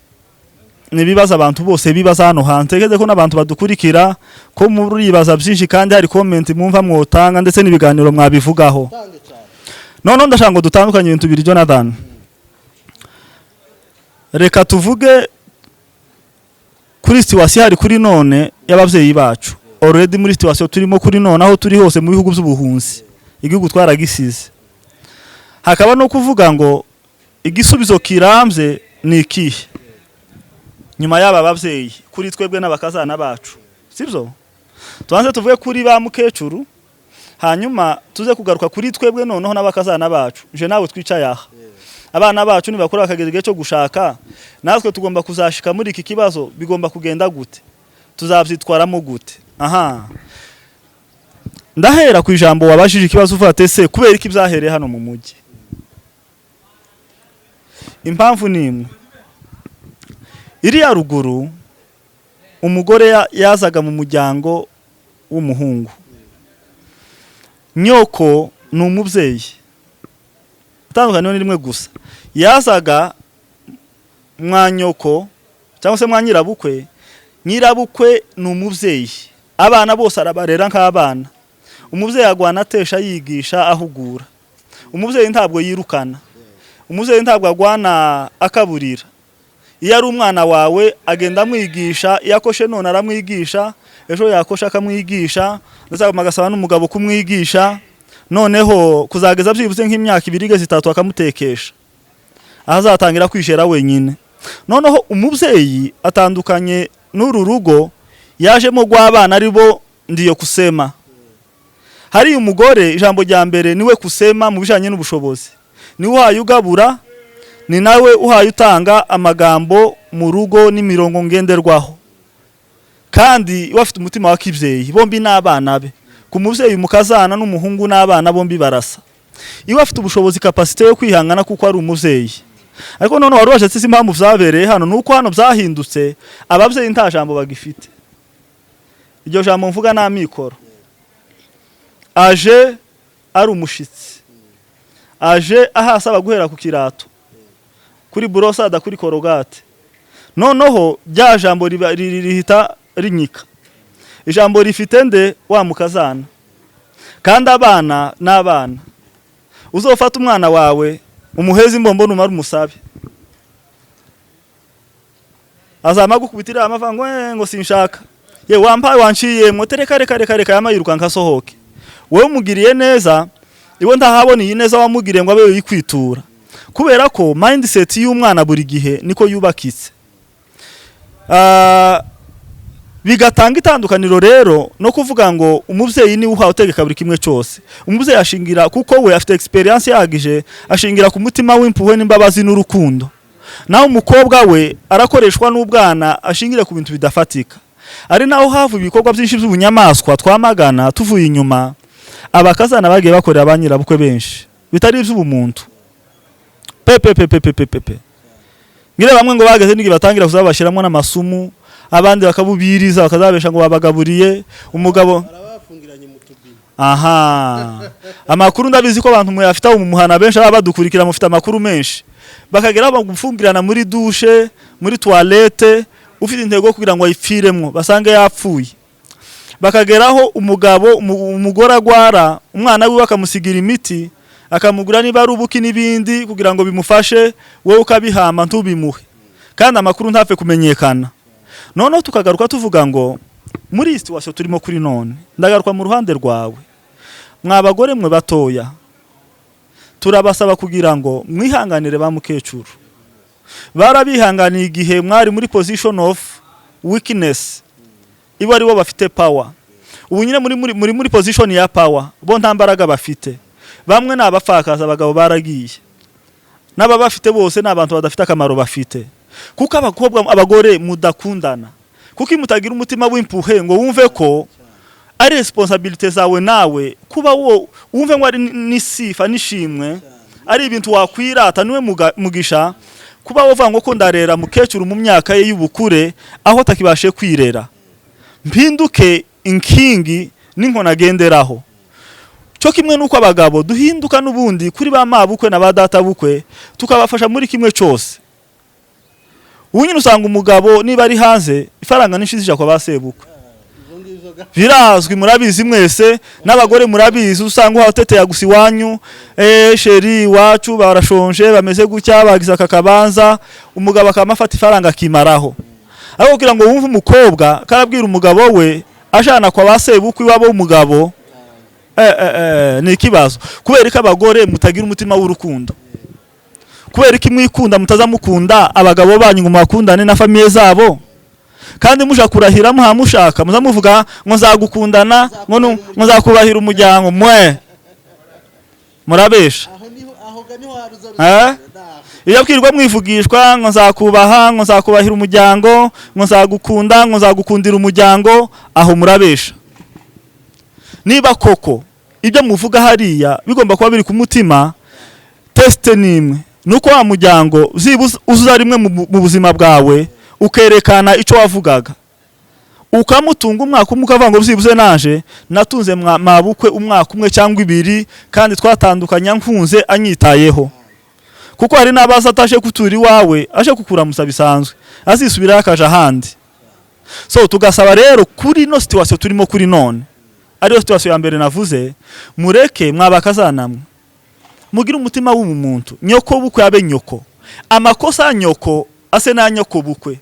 C: ni ibibazo abantu bose bibaza hano hanze. Ntekereza ko n'abantu badukurikira ko muribaza byinshi, kandi hari comment mwumva mwotanga ndetse n'ibiganiro mwabivugaho. Noneho ndashaka ngo dutandukanye ibintu bibiri, Jonathan. Reka tuvuge Kuri situation hari kuri none y'ababyeyi bacu, already muri situation turimo kuri none, aho turi hose mu bihugu by'ubuhunzi, igihugu twaragisize, hakaba no kuvuga ngo igisubizo kirambye ni ikihe nyuma y'aba babyeyi kuri twebwe n'abakazana bacu, sibyo? Tubanze tuvuge kuri ba mukecuru, hanyuma tuze kugaruka kuri twebwe noneho n'abakazana bacu. Je nawe twicaye aha, abana bacu nibakura bakagera igihe cyo gushaka, natwe tugomba kuzashika muri iki kibazo. Bigomba kugenda gute? Tuzabyitwaramo gute? Aha ndahera ku ijambo wabajije ikibazo uvuga ati: "Ese kubera iki byahereye hano mu mujyi?" Impamvu ni imwe. Iriya ruguru umugore yazaga mu muryango w'umuhungu, nyoko ni umubyeyi, itandukaniro ni rimwe gusa. Yazaga mwa nyoko cyangwa se mwa nyirabukwe. Nyirabukwe ni umubyeyi, abana bose arabarera nk'abana. Umubyeyi agwana, atesha, yigisha, ahugura. Umubyeyi ntabwo yirukana, umubyeyi ntabwo agwana akaburira. Iyo ari umwana wawe agenda amwigisha. Iyo akoshe none aramwigisha, ejo yakosha akamwigisha, ndetse agasaba n'umugabo kumwigisha, noneho kuzageza byibuze nk'imyaka 2 igeze 3 akamutekesha, aho azatangira kwishera wenyine. Noneho umubyeyi atandukanye n'uru rugo yajemo rw'abana, ari bo ndiyo kusema. Hariya umugore ijambo rya mbere niwe kusema mu bijyanye n'ubushobozi, niwe uhaye ugabura, ni nawe uhaye utanga amagambo mu rugo n'imirongo ngenderwaho, kandi we afite umutima wa kibyeyi. Bombi n'abana be. Ku mubyeyi, umukazana n'umuhungu n'abana bombi barasa. Iwe afite ubushobozi, capacité yo kwihangana kuko ari umubyeyi. Ariko none wari waje si impamvu byabereye hano, ni uko hano byahindutse, ababyeyi nta jambo bagifite. Iryo jambo mvuga ni amikoro. Aje ari umushitsi, aje ahasaba guhera ku kirato, kuri brosse à dents, kuri Colgate. Noneho rya jambo rihita rinyika. Ijambo rifite nde? Wa mukazana. Kandi abana n'abana, uzofata umwana wawe umuheze imbombo, numara umusabe, azama gukubitira amavango ngo ngo sinshaka ye, wampaye wanciye mwo, tereka, reka, reka, reka, yama yirukanka asohoke. Wowe umugiriye neza, iwe ntahabona iyi neza wamugiriye ngo abe yikwitura, kubera ko mindset y'umwana buri gihe niko yubakitse. Bigatanga itandukaniro rero no kuvuga ngo umubyeyi niwe uhawe utegeka buri kimwe cyose. Umubyeyi ashingira, kuko we afite experience ihagije, ashingira ku mutima w'impuhwe n'imbabazi n'urukundo. Naho umukobwa we arakoreshwa n'ubwana, ashingira ku bintu bidafatika. Ari naho havu ibikorwa byinshi by'ubunyamaswa twamagana tuvuye inyuma, abakazana bagiye bakorera ba nyirabukwe benshi bitari iby'ubumuntu pepe pepe pepe pepe. Ngire bamwe ngo bageze n'igihe batangira kuzabashyiramo n'amasumu, abandi bakabubiriza, bakazabesha ngo babagaburiye umugabo.
A: Barabafungiranye mu tubini.
C: Aha amakuru ndabizi ko abantu muyafite aho mu muhana, benshi baba badukurikira mufite amakuru menshi. Bakagera bagufungirana muri douche, muri toilette, ufite intego yo kugira ngo ayipfiremwo basange yapfuye. Bakageraho umugabo umugore agwara, umwana wiwe akamusigira imiti, akamugura niba ari ubuki n'ibindi kugira ngo bimufashe, wowe ukabihamba ntubimuhe, kandi amakuru ntapfe kumenyekana. Noneho tukagaruka tuvuga ngo muri iyi situation turimo kuri none, ndagaruka mu ruhande rwawe, mwa bagore mwe batoya, turabasaba kugira ngo mwihanganire ba mukecuru. Barabihanganiye igihe mwari muri position of weakness, ibo ari bo bafite power. Ubu nyine muri position ya power, bo nta mbaraga bafite. Bamwe ni abapfakazi, abagabo baragiye, n'ababafite bose ni abantu badafite akamaro bafite. Kuko abakobwa, abagore mudakundana, kuko iyo mutagira umutima w'impuhwe ngo wumve ko ari responsabilité zawe nawe kuba wo wumve ngo ari n'isifa n'ishimwe, ari ibintu wakwirata, niwe mugisha kuba wovuga ngo ko ndarera mukecuru mu myaka ye y'ubukure aho atakibashe kwirera, mpinduke inkingi n'inkoni agenderaho. Cyo kimwe nuko abagabo duhinduka n'ubundi kuri ba mabukwe na ba data bukwe, tukabafasha muri kimwe cyose. Ubu nyine usanga umugabo niba ari hanze, ifaranga nyinshi zija kwa ba sebukwe. Birazwi, murabizi mwese, n'abagore murabizi. Usanga uhateteye gusa iwanyu, chéri, iwacu barashonje, bameze gutya, bagize aka kabanza, umugabo akaba afata ifaranga akimaraho. Ariko kugira ngo wumve umukobwa karabwira umugabo we ashana kwa ba sebukwe iwabo w'umugabo, ni ikibazo. Kubera ko abagore mutagira umutima w'urukundo, kubera ko mwikunda, mutaza mukunda abagabo banyu ngo mubakundane na famille zabo, kandi muja kurahira muha mushaka muza muvuga ngo nzagukundana, ngo nzakubahira umuryango, mwe murabesha.
A: Aho niho, aho ga niho haruza.
C: Eh? Iyo bwirwa mwivugishwa ngo nzakubaha, ngo nzakubahira umuryango, ngo nzagukunda, ngo nzagukundira umuryango, aho murabesha. Niba koko ibyo muvuga hariya bigomba kuba biri ku mutima, test ni imwe: nuko wa muryango uza rimwe mu buzima bwawe, ukerekana icyo wavugaga, ukamutunga umwaka umwe, ukavuga ngo byibuze naje natunze mabukwe umwaka umwe cyangwa 2, kandi twatandukanya nkunze anyitayeho. Kuko hari n'abaza ataje kutura iwawe, aje kukuramusa bisanzwe, azisubirayo akaja ahandi. So tugasaba rero kuri ino situation turimo kuri none, ariyo situation ya mbere navuze, mureke mwabakazanamwe mugire umutima w'umuntu. Nyoko bukwe abe nyoko, amakosa ya nyoko ase na nyoko bukwe.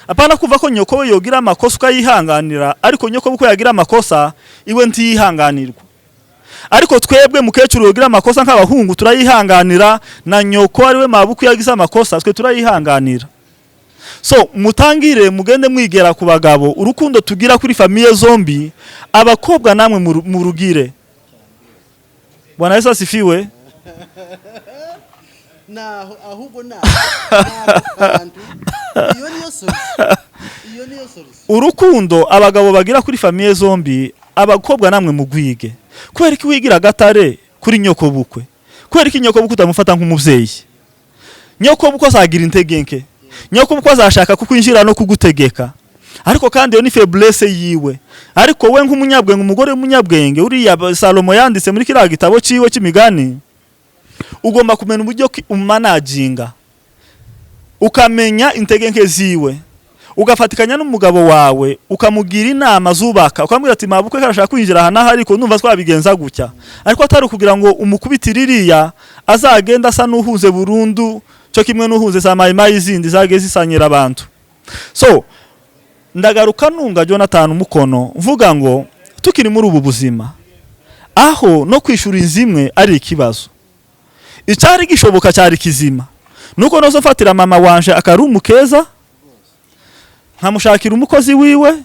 C: Apana kuva ko nyoko we yogira amakosa ukayihanganira, ariko nyoko bukwe yagira amakosa iwe ntiyihanganirwa. Ariko twebwe mukecuru yogira amakosa nk'abahungu turayihanganira, na nyoko ariwe mabukwe yagize amakosa twe turayihanganira. So mutangire mugende mwigera ku bagabo urukundo tugira kuri famille zombi, abakobwa namwe murugire. Bwana Yesu asifiwe.
A: Naho ahubwo naho kantu, iyo niyo solution, iyo niyo solution.
C: Urukundo abagabo bagira kuri famille zombi, abakobwa namwe mugwige. Kubera ko wigira agatare kuri nyoko bukwe, kubera ko nyoko bukwe utamufata nk'umubyeyi, nyoko bukwe azagira intege nke, nyoko bukwe azashaka kukwinjira no kugutegeka, ariko kandi iyo ni faiblesse yiwe. Ariko we nk'umunyabwenge, umugore w'umunyabwenge uriya Salomo yanditse muri kiriya gitabo ciwe cy'imigani, ugomba kumenya uburyo ki umanaginga, ukamenya intege nke ziwe, ugafatikanya n'umugabo wawe, ukamugira inama zubaka, ukamubwira ati: "Mabukwe karashaka kwinjira aha n'aha, ariko numva twabigenza gutya." Ariko atari ukugira ngo umukubitire iriya azagenda asa n'uhuze burundu, cyo kimwe n'uhuze za mayimayi zindi zagiye zisanyira abantu. So ndagaruka nunga Jonathan umukono, mvuga ngo tukiri muri ubu buzima aho no kwishura inzu imwe ari ikibazo, icyari gishoboka cyari kizima nuko nozo mfatira mama wanje akarumu keza, nkamushakira umukozi wiwe,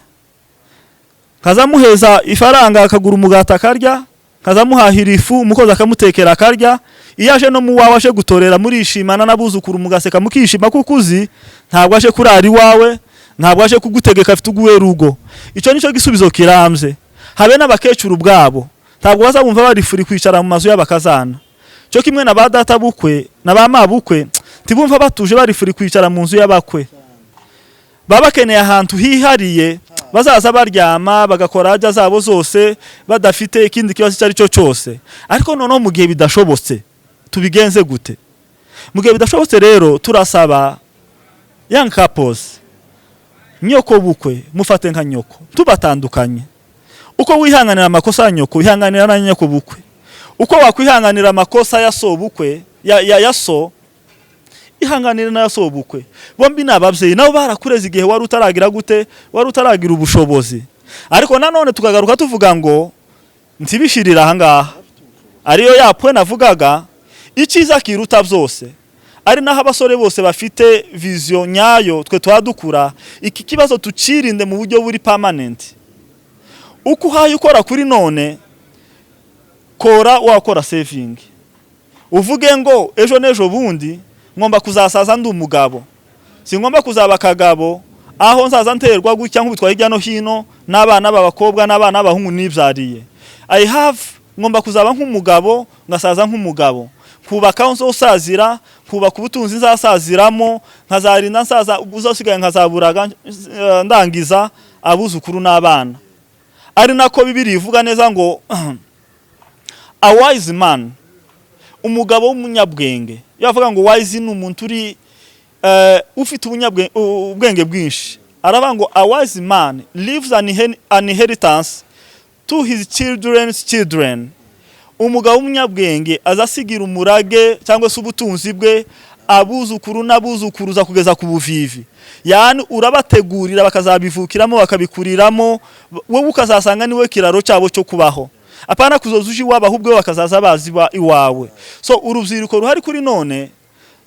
C: nkazamuheza ifaranga akagura umugati akarya, nkazamuhahira ifu, umukozi akamutekera akarya. Iyo aje no mu wawe aje gutorera, murishimana n'abuzukuru, mugaseka, mukishima, kuko uzi ntabwo aje kurara iwawe, ntabwo aje kugutegeka, afite uguwe rugo. Icyo nicyo gisubizo kirambye. Habe n'abakecuru ubwabo ntabwo bazabumva bari free kwicara mu mazu y'abakazana, cyo kimwe na ba data bukwe na ba mabukwe ntibumva batuje bari free kwicara mu nzu y'abakwe. Baba bakeneye ahantu hihariye bazaza baryama, bagakora haja zabo zose badafite ikindi kibazo icyo ari cyo cyose. Ariko noneho mu gihe bidashobotse tubigenze gute? Mu gihe bidashobotse rero, turasaba young couples, nyoko bukwe mufate nka nyoko, tubatandukanye. Uko wihanganira amakosa ya nyoko, wihanganira na nyoko bukwe. Uko wakwihanganira amakosa ya so bukwe, ya so, ihanganire na so bukwe. Bombi ni ababyeyi, nabo barakureze igihe wari utaragira gute, wari utaragira ubushobozi. Ariko nanone tukagaruka tuvuga ngo ntibishirire ahangaha, ariyo yapwe navugaga, icyiza kiruta byose, ari naho abasore bose bafite vision nyayo, twe tuba iki kibazo tucirinde mu buryo buri permanent. Uko uhaye ukora kuri none, kora wakora saving, uvuge ngo ejo n'ejo bundi ngomba kuzasaza ndi umugabo, singomba kuzaba akagabo aho nzaza nterwa gutya nkubitwa hirya no hino n'abana b'abakobwa n'abana b'abahungu nibyariye. I have ngomba kuzaba nk'umugabo, ngasaza nk'umugabo, nkubaka aho nzosazira, nkubaka ubutunzi nzasaziramo, nkazarinda nsaza uzasigaye nkazaburaga ndangiza abuzukuru n'abana. Ari nako Bibiri ivuga neza ngo a wise man, umugabo w'umunyabwenge. Iyo avuga ngo wise ni umuntu uri ufite ubwenge bwinshi. Aravuga ngo a wise man leaves an inheritance to his children's children. Umugabo w'umunyabwenge azasigira umurage cyangwa se ubutunzi bwe. Abuzukuru n'abuzukuruza kugeza ku buvivi, yani urabategurira bakazabivukiramo, bakabikuriramo, wowe ukazasanga niwe kiraro cyabo cyo kubaho, apana kuzoza uje iwabo, ahubwo bo bakazaza bazi iwawe. So urubyiruko ruhari kuri none,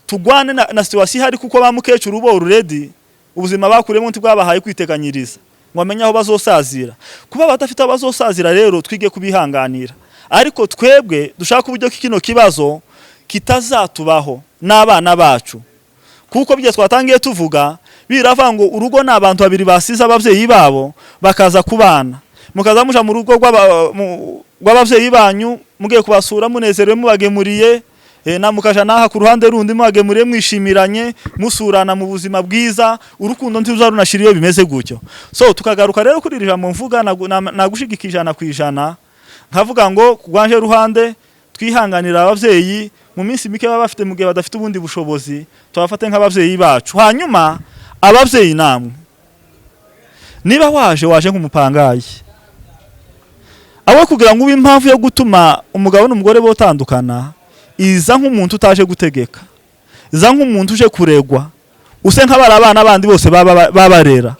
C: tugwane na situation ihari, kuko ba mukecuru bo already ubuzima bakuremo ntibwabahaye kwiteganyiriza ngo amenye aho bazosazira. Kuba badafite aho bazosazira rero, twige kubihanganira, ariko twebwe dushaka uburyo ko kino kibazo kitazatubaho n'abana bacu, kuko byo twatangiye tuvuga biravuga ngo urugo ni abantu babiri basize ababyeyi babo bakaza kubana, mukaza muja mu rugo rw'ababyeyi banyu, mugiye kubasura munezerewe, mubagemuriye, na mukaja naha ku ruhande rundi mubagemuriye, mwishimiranye, musurana mu buzima bwiza. Urukundo ntiruza runashira iyo bimeze gutyo. So tukagaruka rero kuri iri jambo mvuga, nagushigika 100%, nkavuga ngo ku rwanje ruhande twihanganira ababyeyi mu minsi mike baba bafite, mu gihe badafite ubundi bushobozi tubafate nk'ababyeyi bacu. Hanyuma ababyeyi namwe, niba waje nk'umupangayi, abo kugira ngo ube impamvu yo gutuma umugabo n'umugore botandukana, iza nk'umuntu utaje gutegeka, iza nk'umuntu uje kuregwa, use nk'abari abana bandi bose baba babarera.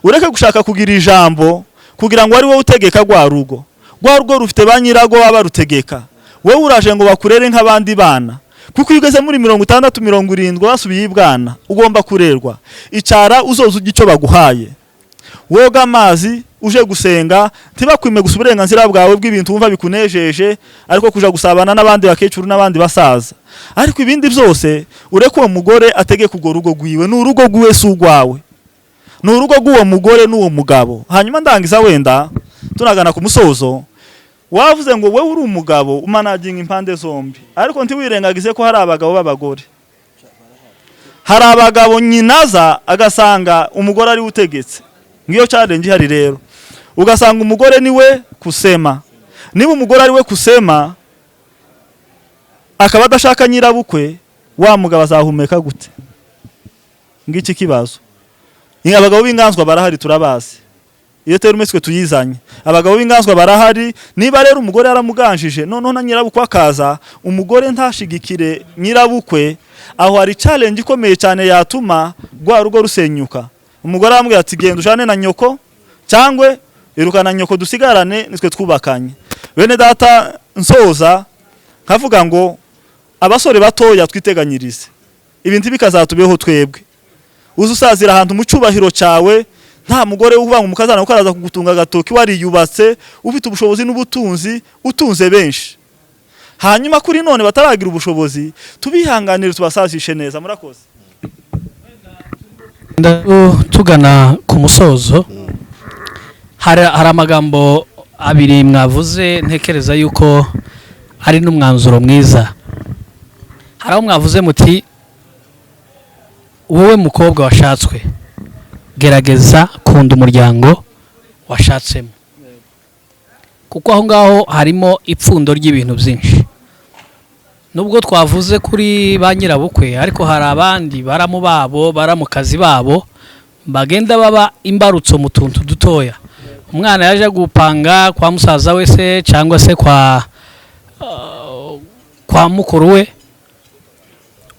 C: Ureke gushaka kugira ijambo kugira ngo ari wowe utegeka rwa rugo. Rwa rugo rufite ba nyirago baba barutegeka. Wowe uraje ngo bakurere nk'abandi bana, kuko iyo ugeze muri 60, 70, wasubiye ibwana, ugomba kurerwa. Icara uzoza ujya icyo baguhaye, woga amazi, uje gusenga, ntibakwime gusa uburenganzira bwawe bw'ibintu wumva bikunejeje, ariko kuja gusabana n'abandi bakecuru n'abandi basaza. Ariko ibindi byose ureke uwo mugore ategeka urwo rugo rwiwe. Ni urugo rwiwe, si urwawe, ni urugo rw'uwo mugore n'uwo mugabo. Hanyuma ndangiza, wenda tunagana ku musozo, wavuze ngo wowe uri umugabo umanaginga impande zombi, ariko ntiwirengagize ko hari abagabo b'abagore. Hari abagabo nyinaza agasanga umugore ari we utegetse. Ngiyo challenge ihari rero, ugasanga umugore niwe kusema. Niba umugore ari we kusema, akaba adashaka nyirabukwe, wa mugabo azahumeka gute? Ngiki kibazo. Ni abagabo b'inganzwa barahari, turabazi. Iyo terme twe tuyizanye, abagabo b'inganzwa barahari. Niba rero umugore yaramuganjije, noneho na nyirabukwe akaza, umugore ntashigikire nyirabukwe, aho hari challenge ikomeye cyane yatuma rwa rugo rusenyuka. Umugore aramubwira ati: "Genda ujane na nyoko, cyangwa irukana nyoko dusigarane nitwe twubakanye." Bene data, nsoza nkavuga ngo abasore batoya twiteganyirize, ibintu bikazatubeho twebwe. Uza usazira ahantu mu cyubahiro cyawe, nta mugore uvuga ngo umukazana kuko araza kugutunga agatoki, wariyubatse, ufite ubushobozi n'ubutunzi, utunze benshi. Hanyuma kuri none bataragira ubushobozi, tubihanganire, tubasazishe neza. Murakoze.
B: Tugana ku musozo, hari amagambo abiri mwavuze ntekereza yuko ari n'umwanzuro mwiza. Hari aho mwavuze muti: "Wowe mukobwa washatswe, gerageza kunda umuryango washatsemo," kuko aho ngaho harimo ipfundo ry'ibintu byinshi. Nubwo twavuze kuri ba nyirabukwe, ariko hari abandi baramu babo, baramukazi babo bagenda baba imbarutso mu tuntu dutoya. Umwana yaje gupanga kwa musaza we se, cyangwa se kwa mukuru we,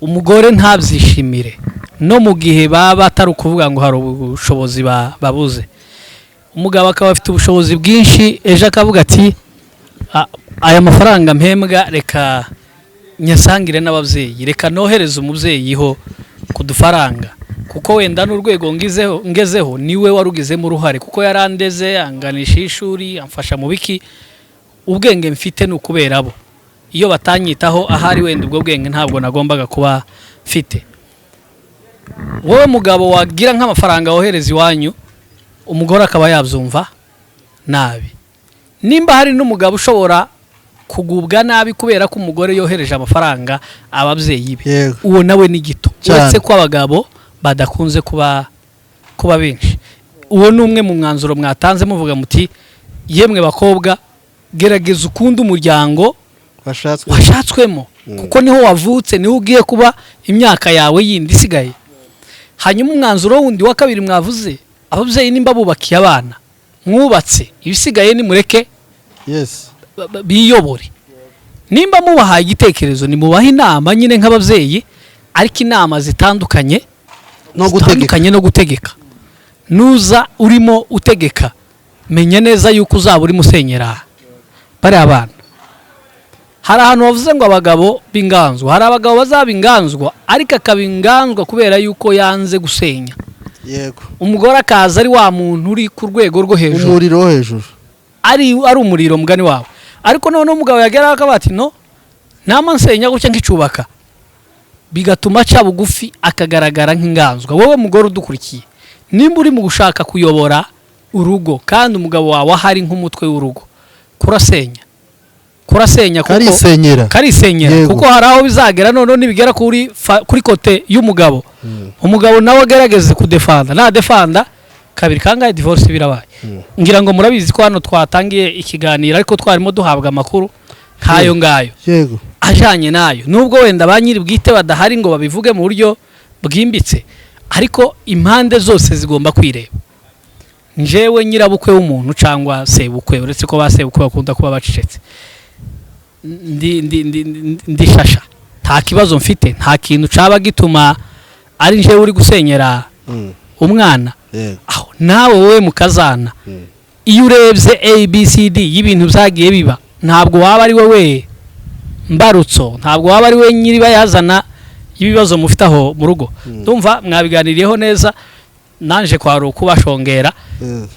B: umugore ntabyishimire, no mu gihe baba atari ukuvuga ngo hari ubushobozi babuze. Umugabo akaba afite ubushobozi bwinshi, ejo akavuga ati: "Aya mafaranga mpembwa reka nyasangire n'ababyeyi, reka nohereze umubyeyi ho ku dufaranga, kuko wenda n'urwego ngezeho niwe warugizemo uruhare, kuko yarandeze, anganisha ishuri, amfasha mu biki. Ubwenge mfite ni ukubera bo. Iyo batanyitaho ahari wenda ubwo bwenge ntabwo nagombaga kuba mfite." Wowe mugabo wagira nk'amafaranga wohereza iwanyu, umugore akaba yabyumva nabi. Nimba hari n'umugabo ushobora kugubwa nabi kubera ko umugore yohereje amafaranga ababyeyi be, uwo nawe ni gito.
A: Cyane.
B: Uretse ko abagabo badakunze kuba benshi. Uwo ni umwe mu mwanzuro mwatanze, muvuga muti: "Yemwe bakobwa, gerageza ukunde umuryango
A: washatswe
B: washatswemo, kuko niho wavutse, niho ugiye kuba imyaka yawe yindi isigaye." Hanyuma umwanzuro wundi wa kabiri mwavuze: ababyeyi nimba bubakiye abana, mwubatse, ibisigaye nimureke biyobore. Nimba mubahaye igitekerezo, nimubahe inama nyine nk'ababyeyi. Ariko inama zitandukanye
A: no gutegeka.
B: Zitandukanye no gutegeka. Nuza urimo utegeka, menya neza yuko uzaba urimo usenyera bariya bana. Hari ahantu bavuze ngo abagabo b'inganzwa, hari abagabo bazaba inganzwa, ariko akaba inganzwa kubera yuko yanze gusenya. Umugore akaza ari wa muntu uri ku rwego rwo hejuru,
A: umuriro wo hejuru,
B: ari umuriro, mugani wawe. Ariko noneho umugabo yageraho akavuga ati: "No nama nsenya gutya nk'icubaka," bigatuma aca bugufi, akagaragara nk'inganzwa. Wowe mugore udukurikiye, nimba uri mu gushaka kuyobora urugo kandi umugabo wawe ahari nk'umutwe w'urugo, kurasenya, kurasenya, kuko
A: karisenyera.
B: Karisenyera. Kuko hari aho bizagera noneho nibigera kuri côté y'umugabo, umugabo nawe agerageze kudefanda, nadefanda kabiri kangahe, divorce birabaye. Ngira ngo murabizi ko hano twatangiye ikiganiro, ariko twarimo duhabwa amakuru nk'ayo ngayo ajanye nayo, nubwo wenda ba nyiri bwite badahari ngo babivuge mu buryo bwimbitse, ariko impande zose zigomba kwireba. Njewe nyirabukwe w'umuntu cyangwa sebukwe, uretse ko ba sebukwe bakunda kuba bacecetse, ndi shasha, nta kibazo mfite, nta kintu caba gituma ari njewe uri gusenyera umwana. Aho nawe wowe mukazana, iyo urebye ABCD y'ibintu byagiye biba, ntabwo waba ari wowe mbarutso, ntabwo waba ari we nyiribayazana y'ibibazo mufite aho mu rugo. Ndumva mwabiganiriyeho neza, nanje kwari ukubashongera.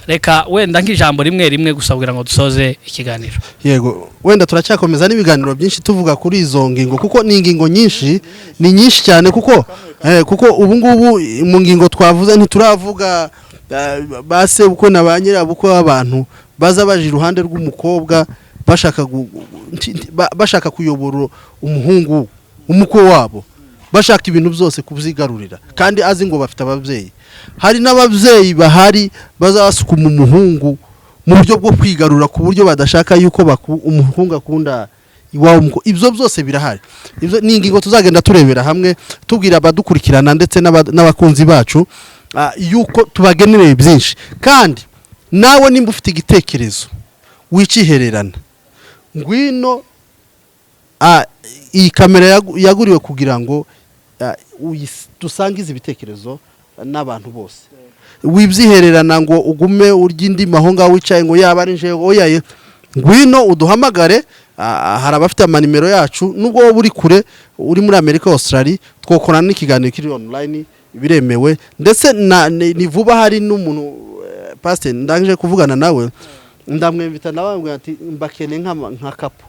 B: Reka wenda nk'ijambo rimwe rimwe gusa kugira ngo dusoze ikiganiro.
A: Yego, wenda turacyakomeza n'ibiganiro byinshi tuvuga kuri izo ngingo, kuko ni ingingo nyinshi, ni nyinshi cyane, kuko ubu ngubu mu ngingo twavuze ntituravuga ba sebukwe na ba nyirabukwe b'abantu baza baje iruhande rw'umukobwa bashaka bashaka kuyobora umuhungu, umukwe wabo, bashaka ibintu byose kubyigarurira kandi azi ngo bafite ababyeyi. Hari n'ababyeyi bahari bazasukuma umuhungu mu buryo bwo kwigarura, ku buryo badashaka yuko umuhungu akunda iwabo. Ibyo byose birahari. Ibyo ni ingingo tuzagenda turebera hamwe, tubwira abadukurikirana ndetse n'abakunzi bacu yuko tubagenereye byinshi. Kandi nawe nimba ufite igitekerezo, wicihererana, ngwino. Iyi kamera yaguriwe kugira ngo dusangize ibitekerezo n'abantu bose. Wibyihererana ngo ugume urya indimi aho ngaho wicaye ngo yaba ari njewe, oya ye. Ngwino uduhamagare. Hari abafite amanimero yacu, nubwo wowe uri kure, uri muri Amerika, Australia, twokorana n'ikiganiro kiri online, biremewe. Ndetse ni vuba hari n'umuntu, pastor, ndangije kuvugana nawe, ndamwemvita nawe, ambwira ati: "Mbakene nka couple,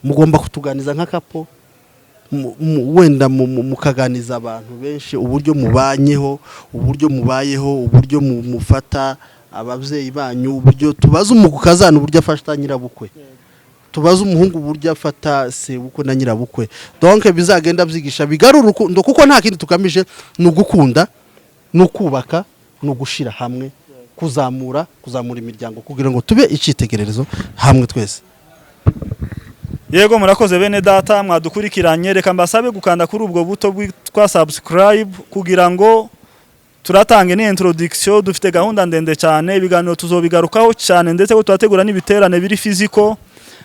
A: mugomba kutuganiza nka couple, wenda mukaganiza abantu benshi uburyo mubanyeho, uburyo mubayeho, uburyo mufata ababyeyi banyu, uburyo tubaza umukazana uburyo afata nyirabukwe, tubaze umuhungu uburyo afata sebukwe na nyirabukwe." Donc bizagenda byigisha, bigarura urukundo, kuko nta kindi tugamije, ni ugukunda, ni ukubaka, ni ugushira hamwe, kuzamura imiryango kugira ngo tube icyitegererezo hamwe twese.
C: Yego, murakoze bene data mwadukurikiranye. Reka mbasabe gukanda kuri ubwo buto bwitwa subscribe kugira ngo turatange ni introduction. Dufite gahunda ndende cyane, ibiganiro tuzobigarukaho cyane, ndetse ko turategura n'ibiterane biri physical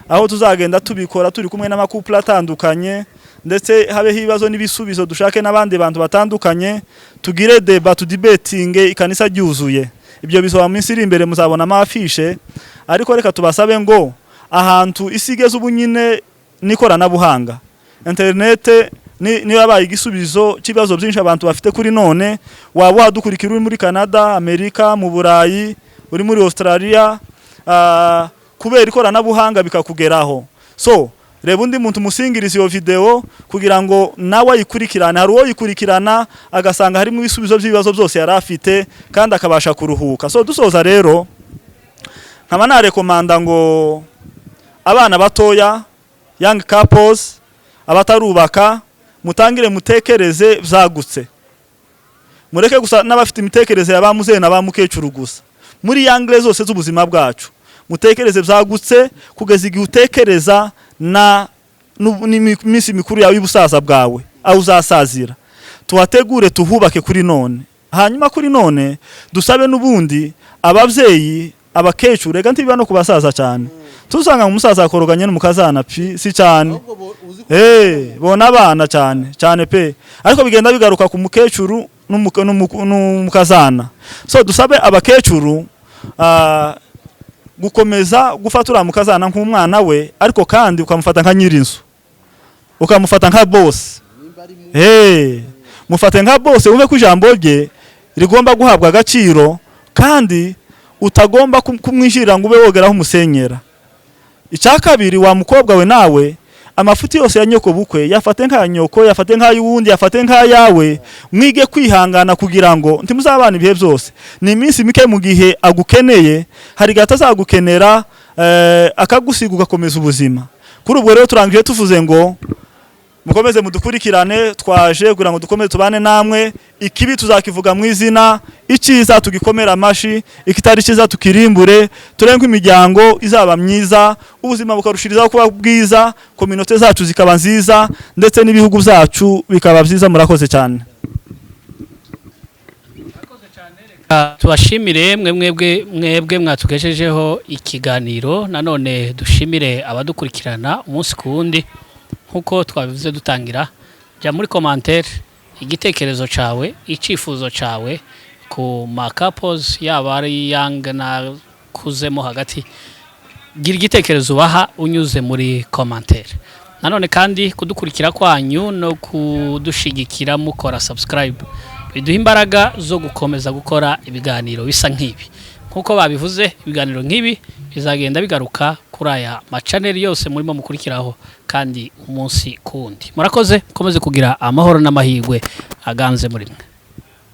C: aho tuzagenda tubikora turi kumwe n'ama couple atandukanye, ndetse habeho ibibazo n'ibisubizo, dushake n'abandi bantu batandukanye, tugire débat, tudebatinge ikanisa ryuzuye. Ibyo bizoba mu minsi iri imbere, muzabona ama affiche. Ariko reka tubasabe ngo ahantu isi igeze ubu nyine n'ikoranabuhanga, interinete niyo yabaye igisubizo cy'ibibazo byinshi abantu bafite kuri none. Waba wadukurikira uri muri Canada, Amerika, mu Burayi, uri muri Australia, kubera ikoranabuhanga bikakugeraho. So reba undi muntu umusingiriza iyo video kugira ngo nawe ayikurikirane. Hari uwo yikurikirana agasanga harimo ibisubizo by'ibibazo byose yari afite kandi akabasha kuruhuka. So dusoza rero, nkaba narekomanda ngo abana batoya, young couples, abatarubaka, mutangire mutekereze byagutse. Mureke gusa n'abafite imitekerereze ya ba muzehe na ba mukecuru gusa. Muri angle zose z'ubuzima bwacu mutekereze byagutse, kugeza igihe utekereza na n'iminsi mikuru yawe y'ubusaza bwawe, aho uzasazira, tuhategure, tuhubake kuri none. Hanyuma kuri none dusabe n'ubundi ababyeyi, abakecuru, reka ntibiba no ku basaza cyane. Tusanga umusaza akoroganye n'umukazana pi si cyane. Bona abana cyane cyane pe, ariko bigenda bigaruka ku mukecuru n'umukazana. So dusabe abakecuru gukomeza gufata uriya mukazana nk'umwana we, ariko kandi ukamufata nka nyirinzu, ukamufata nka boss. Mufate nka boss, wumve ko ijambo rye rigomba guhabwa agaciro, kandi utagomba kumwishyirira ngo ube wogeraho umusenyera. Icya kabiri, wa mukobwa we, nawe amafuti yose ya nyoko bukwe yafate nka nyoko, yafate nk'ay'uwundi, yafate nk'ayawe. Mwige kwihangana kugira ngo ntimuzabana ibihe byose, ni iminsi mike. Mu gihe agukeneye, hari igihe atazagukenera, akagusiga ugakomeza ubuzima. Kuri ubwo rero turangije tuvuze ngo mukomeze mudukurikirane. Twaje kugira ngo dukomeze tubane namwe. Ikibi tuzakivuga mu izina, icyiza tugikomera amashi, ikitari cyiza tukirimbure, turebe ko imiryango izaba myiza, ubuzima bukarushirizaho kuba bwiza, communauté zacu zikaba nziza, ndetse n'ibihugu byacu bikaba byiza. Murakoze cyane.
B: Tubashimire mwe mwebwe mwatugejejeho ikiganiro. Nanone dushimire abadukurikirana umunsi ku wundi. Nk'uko twabivuze dutangira, jya muri commentaire igitekerezo cyawe, icyifuzo cyawe ku ma couples, yaba ari young n'akuzemo hagati. Gira igitekerezo ubaha unyuze muri commentaire. Nanone kandi kudukurikira kwanyu no kudushigikira mukora subscribe biduha imbaraga zo gukomeza gukora ibiganiro bisa nk'ibi. Nk'uko babivuze, ibiganiro nk'ibi bizagenda bigaruka kuri aya ma channel yose murimo mukurikiraho kandi umunsi ku wundi. Murakoze, mukomeze kugira amahoro n'amahirwe aganze muri mwe.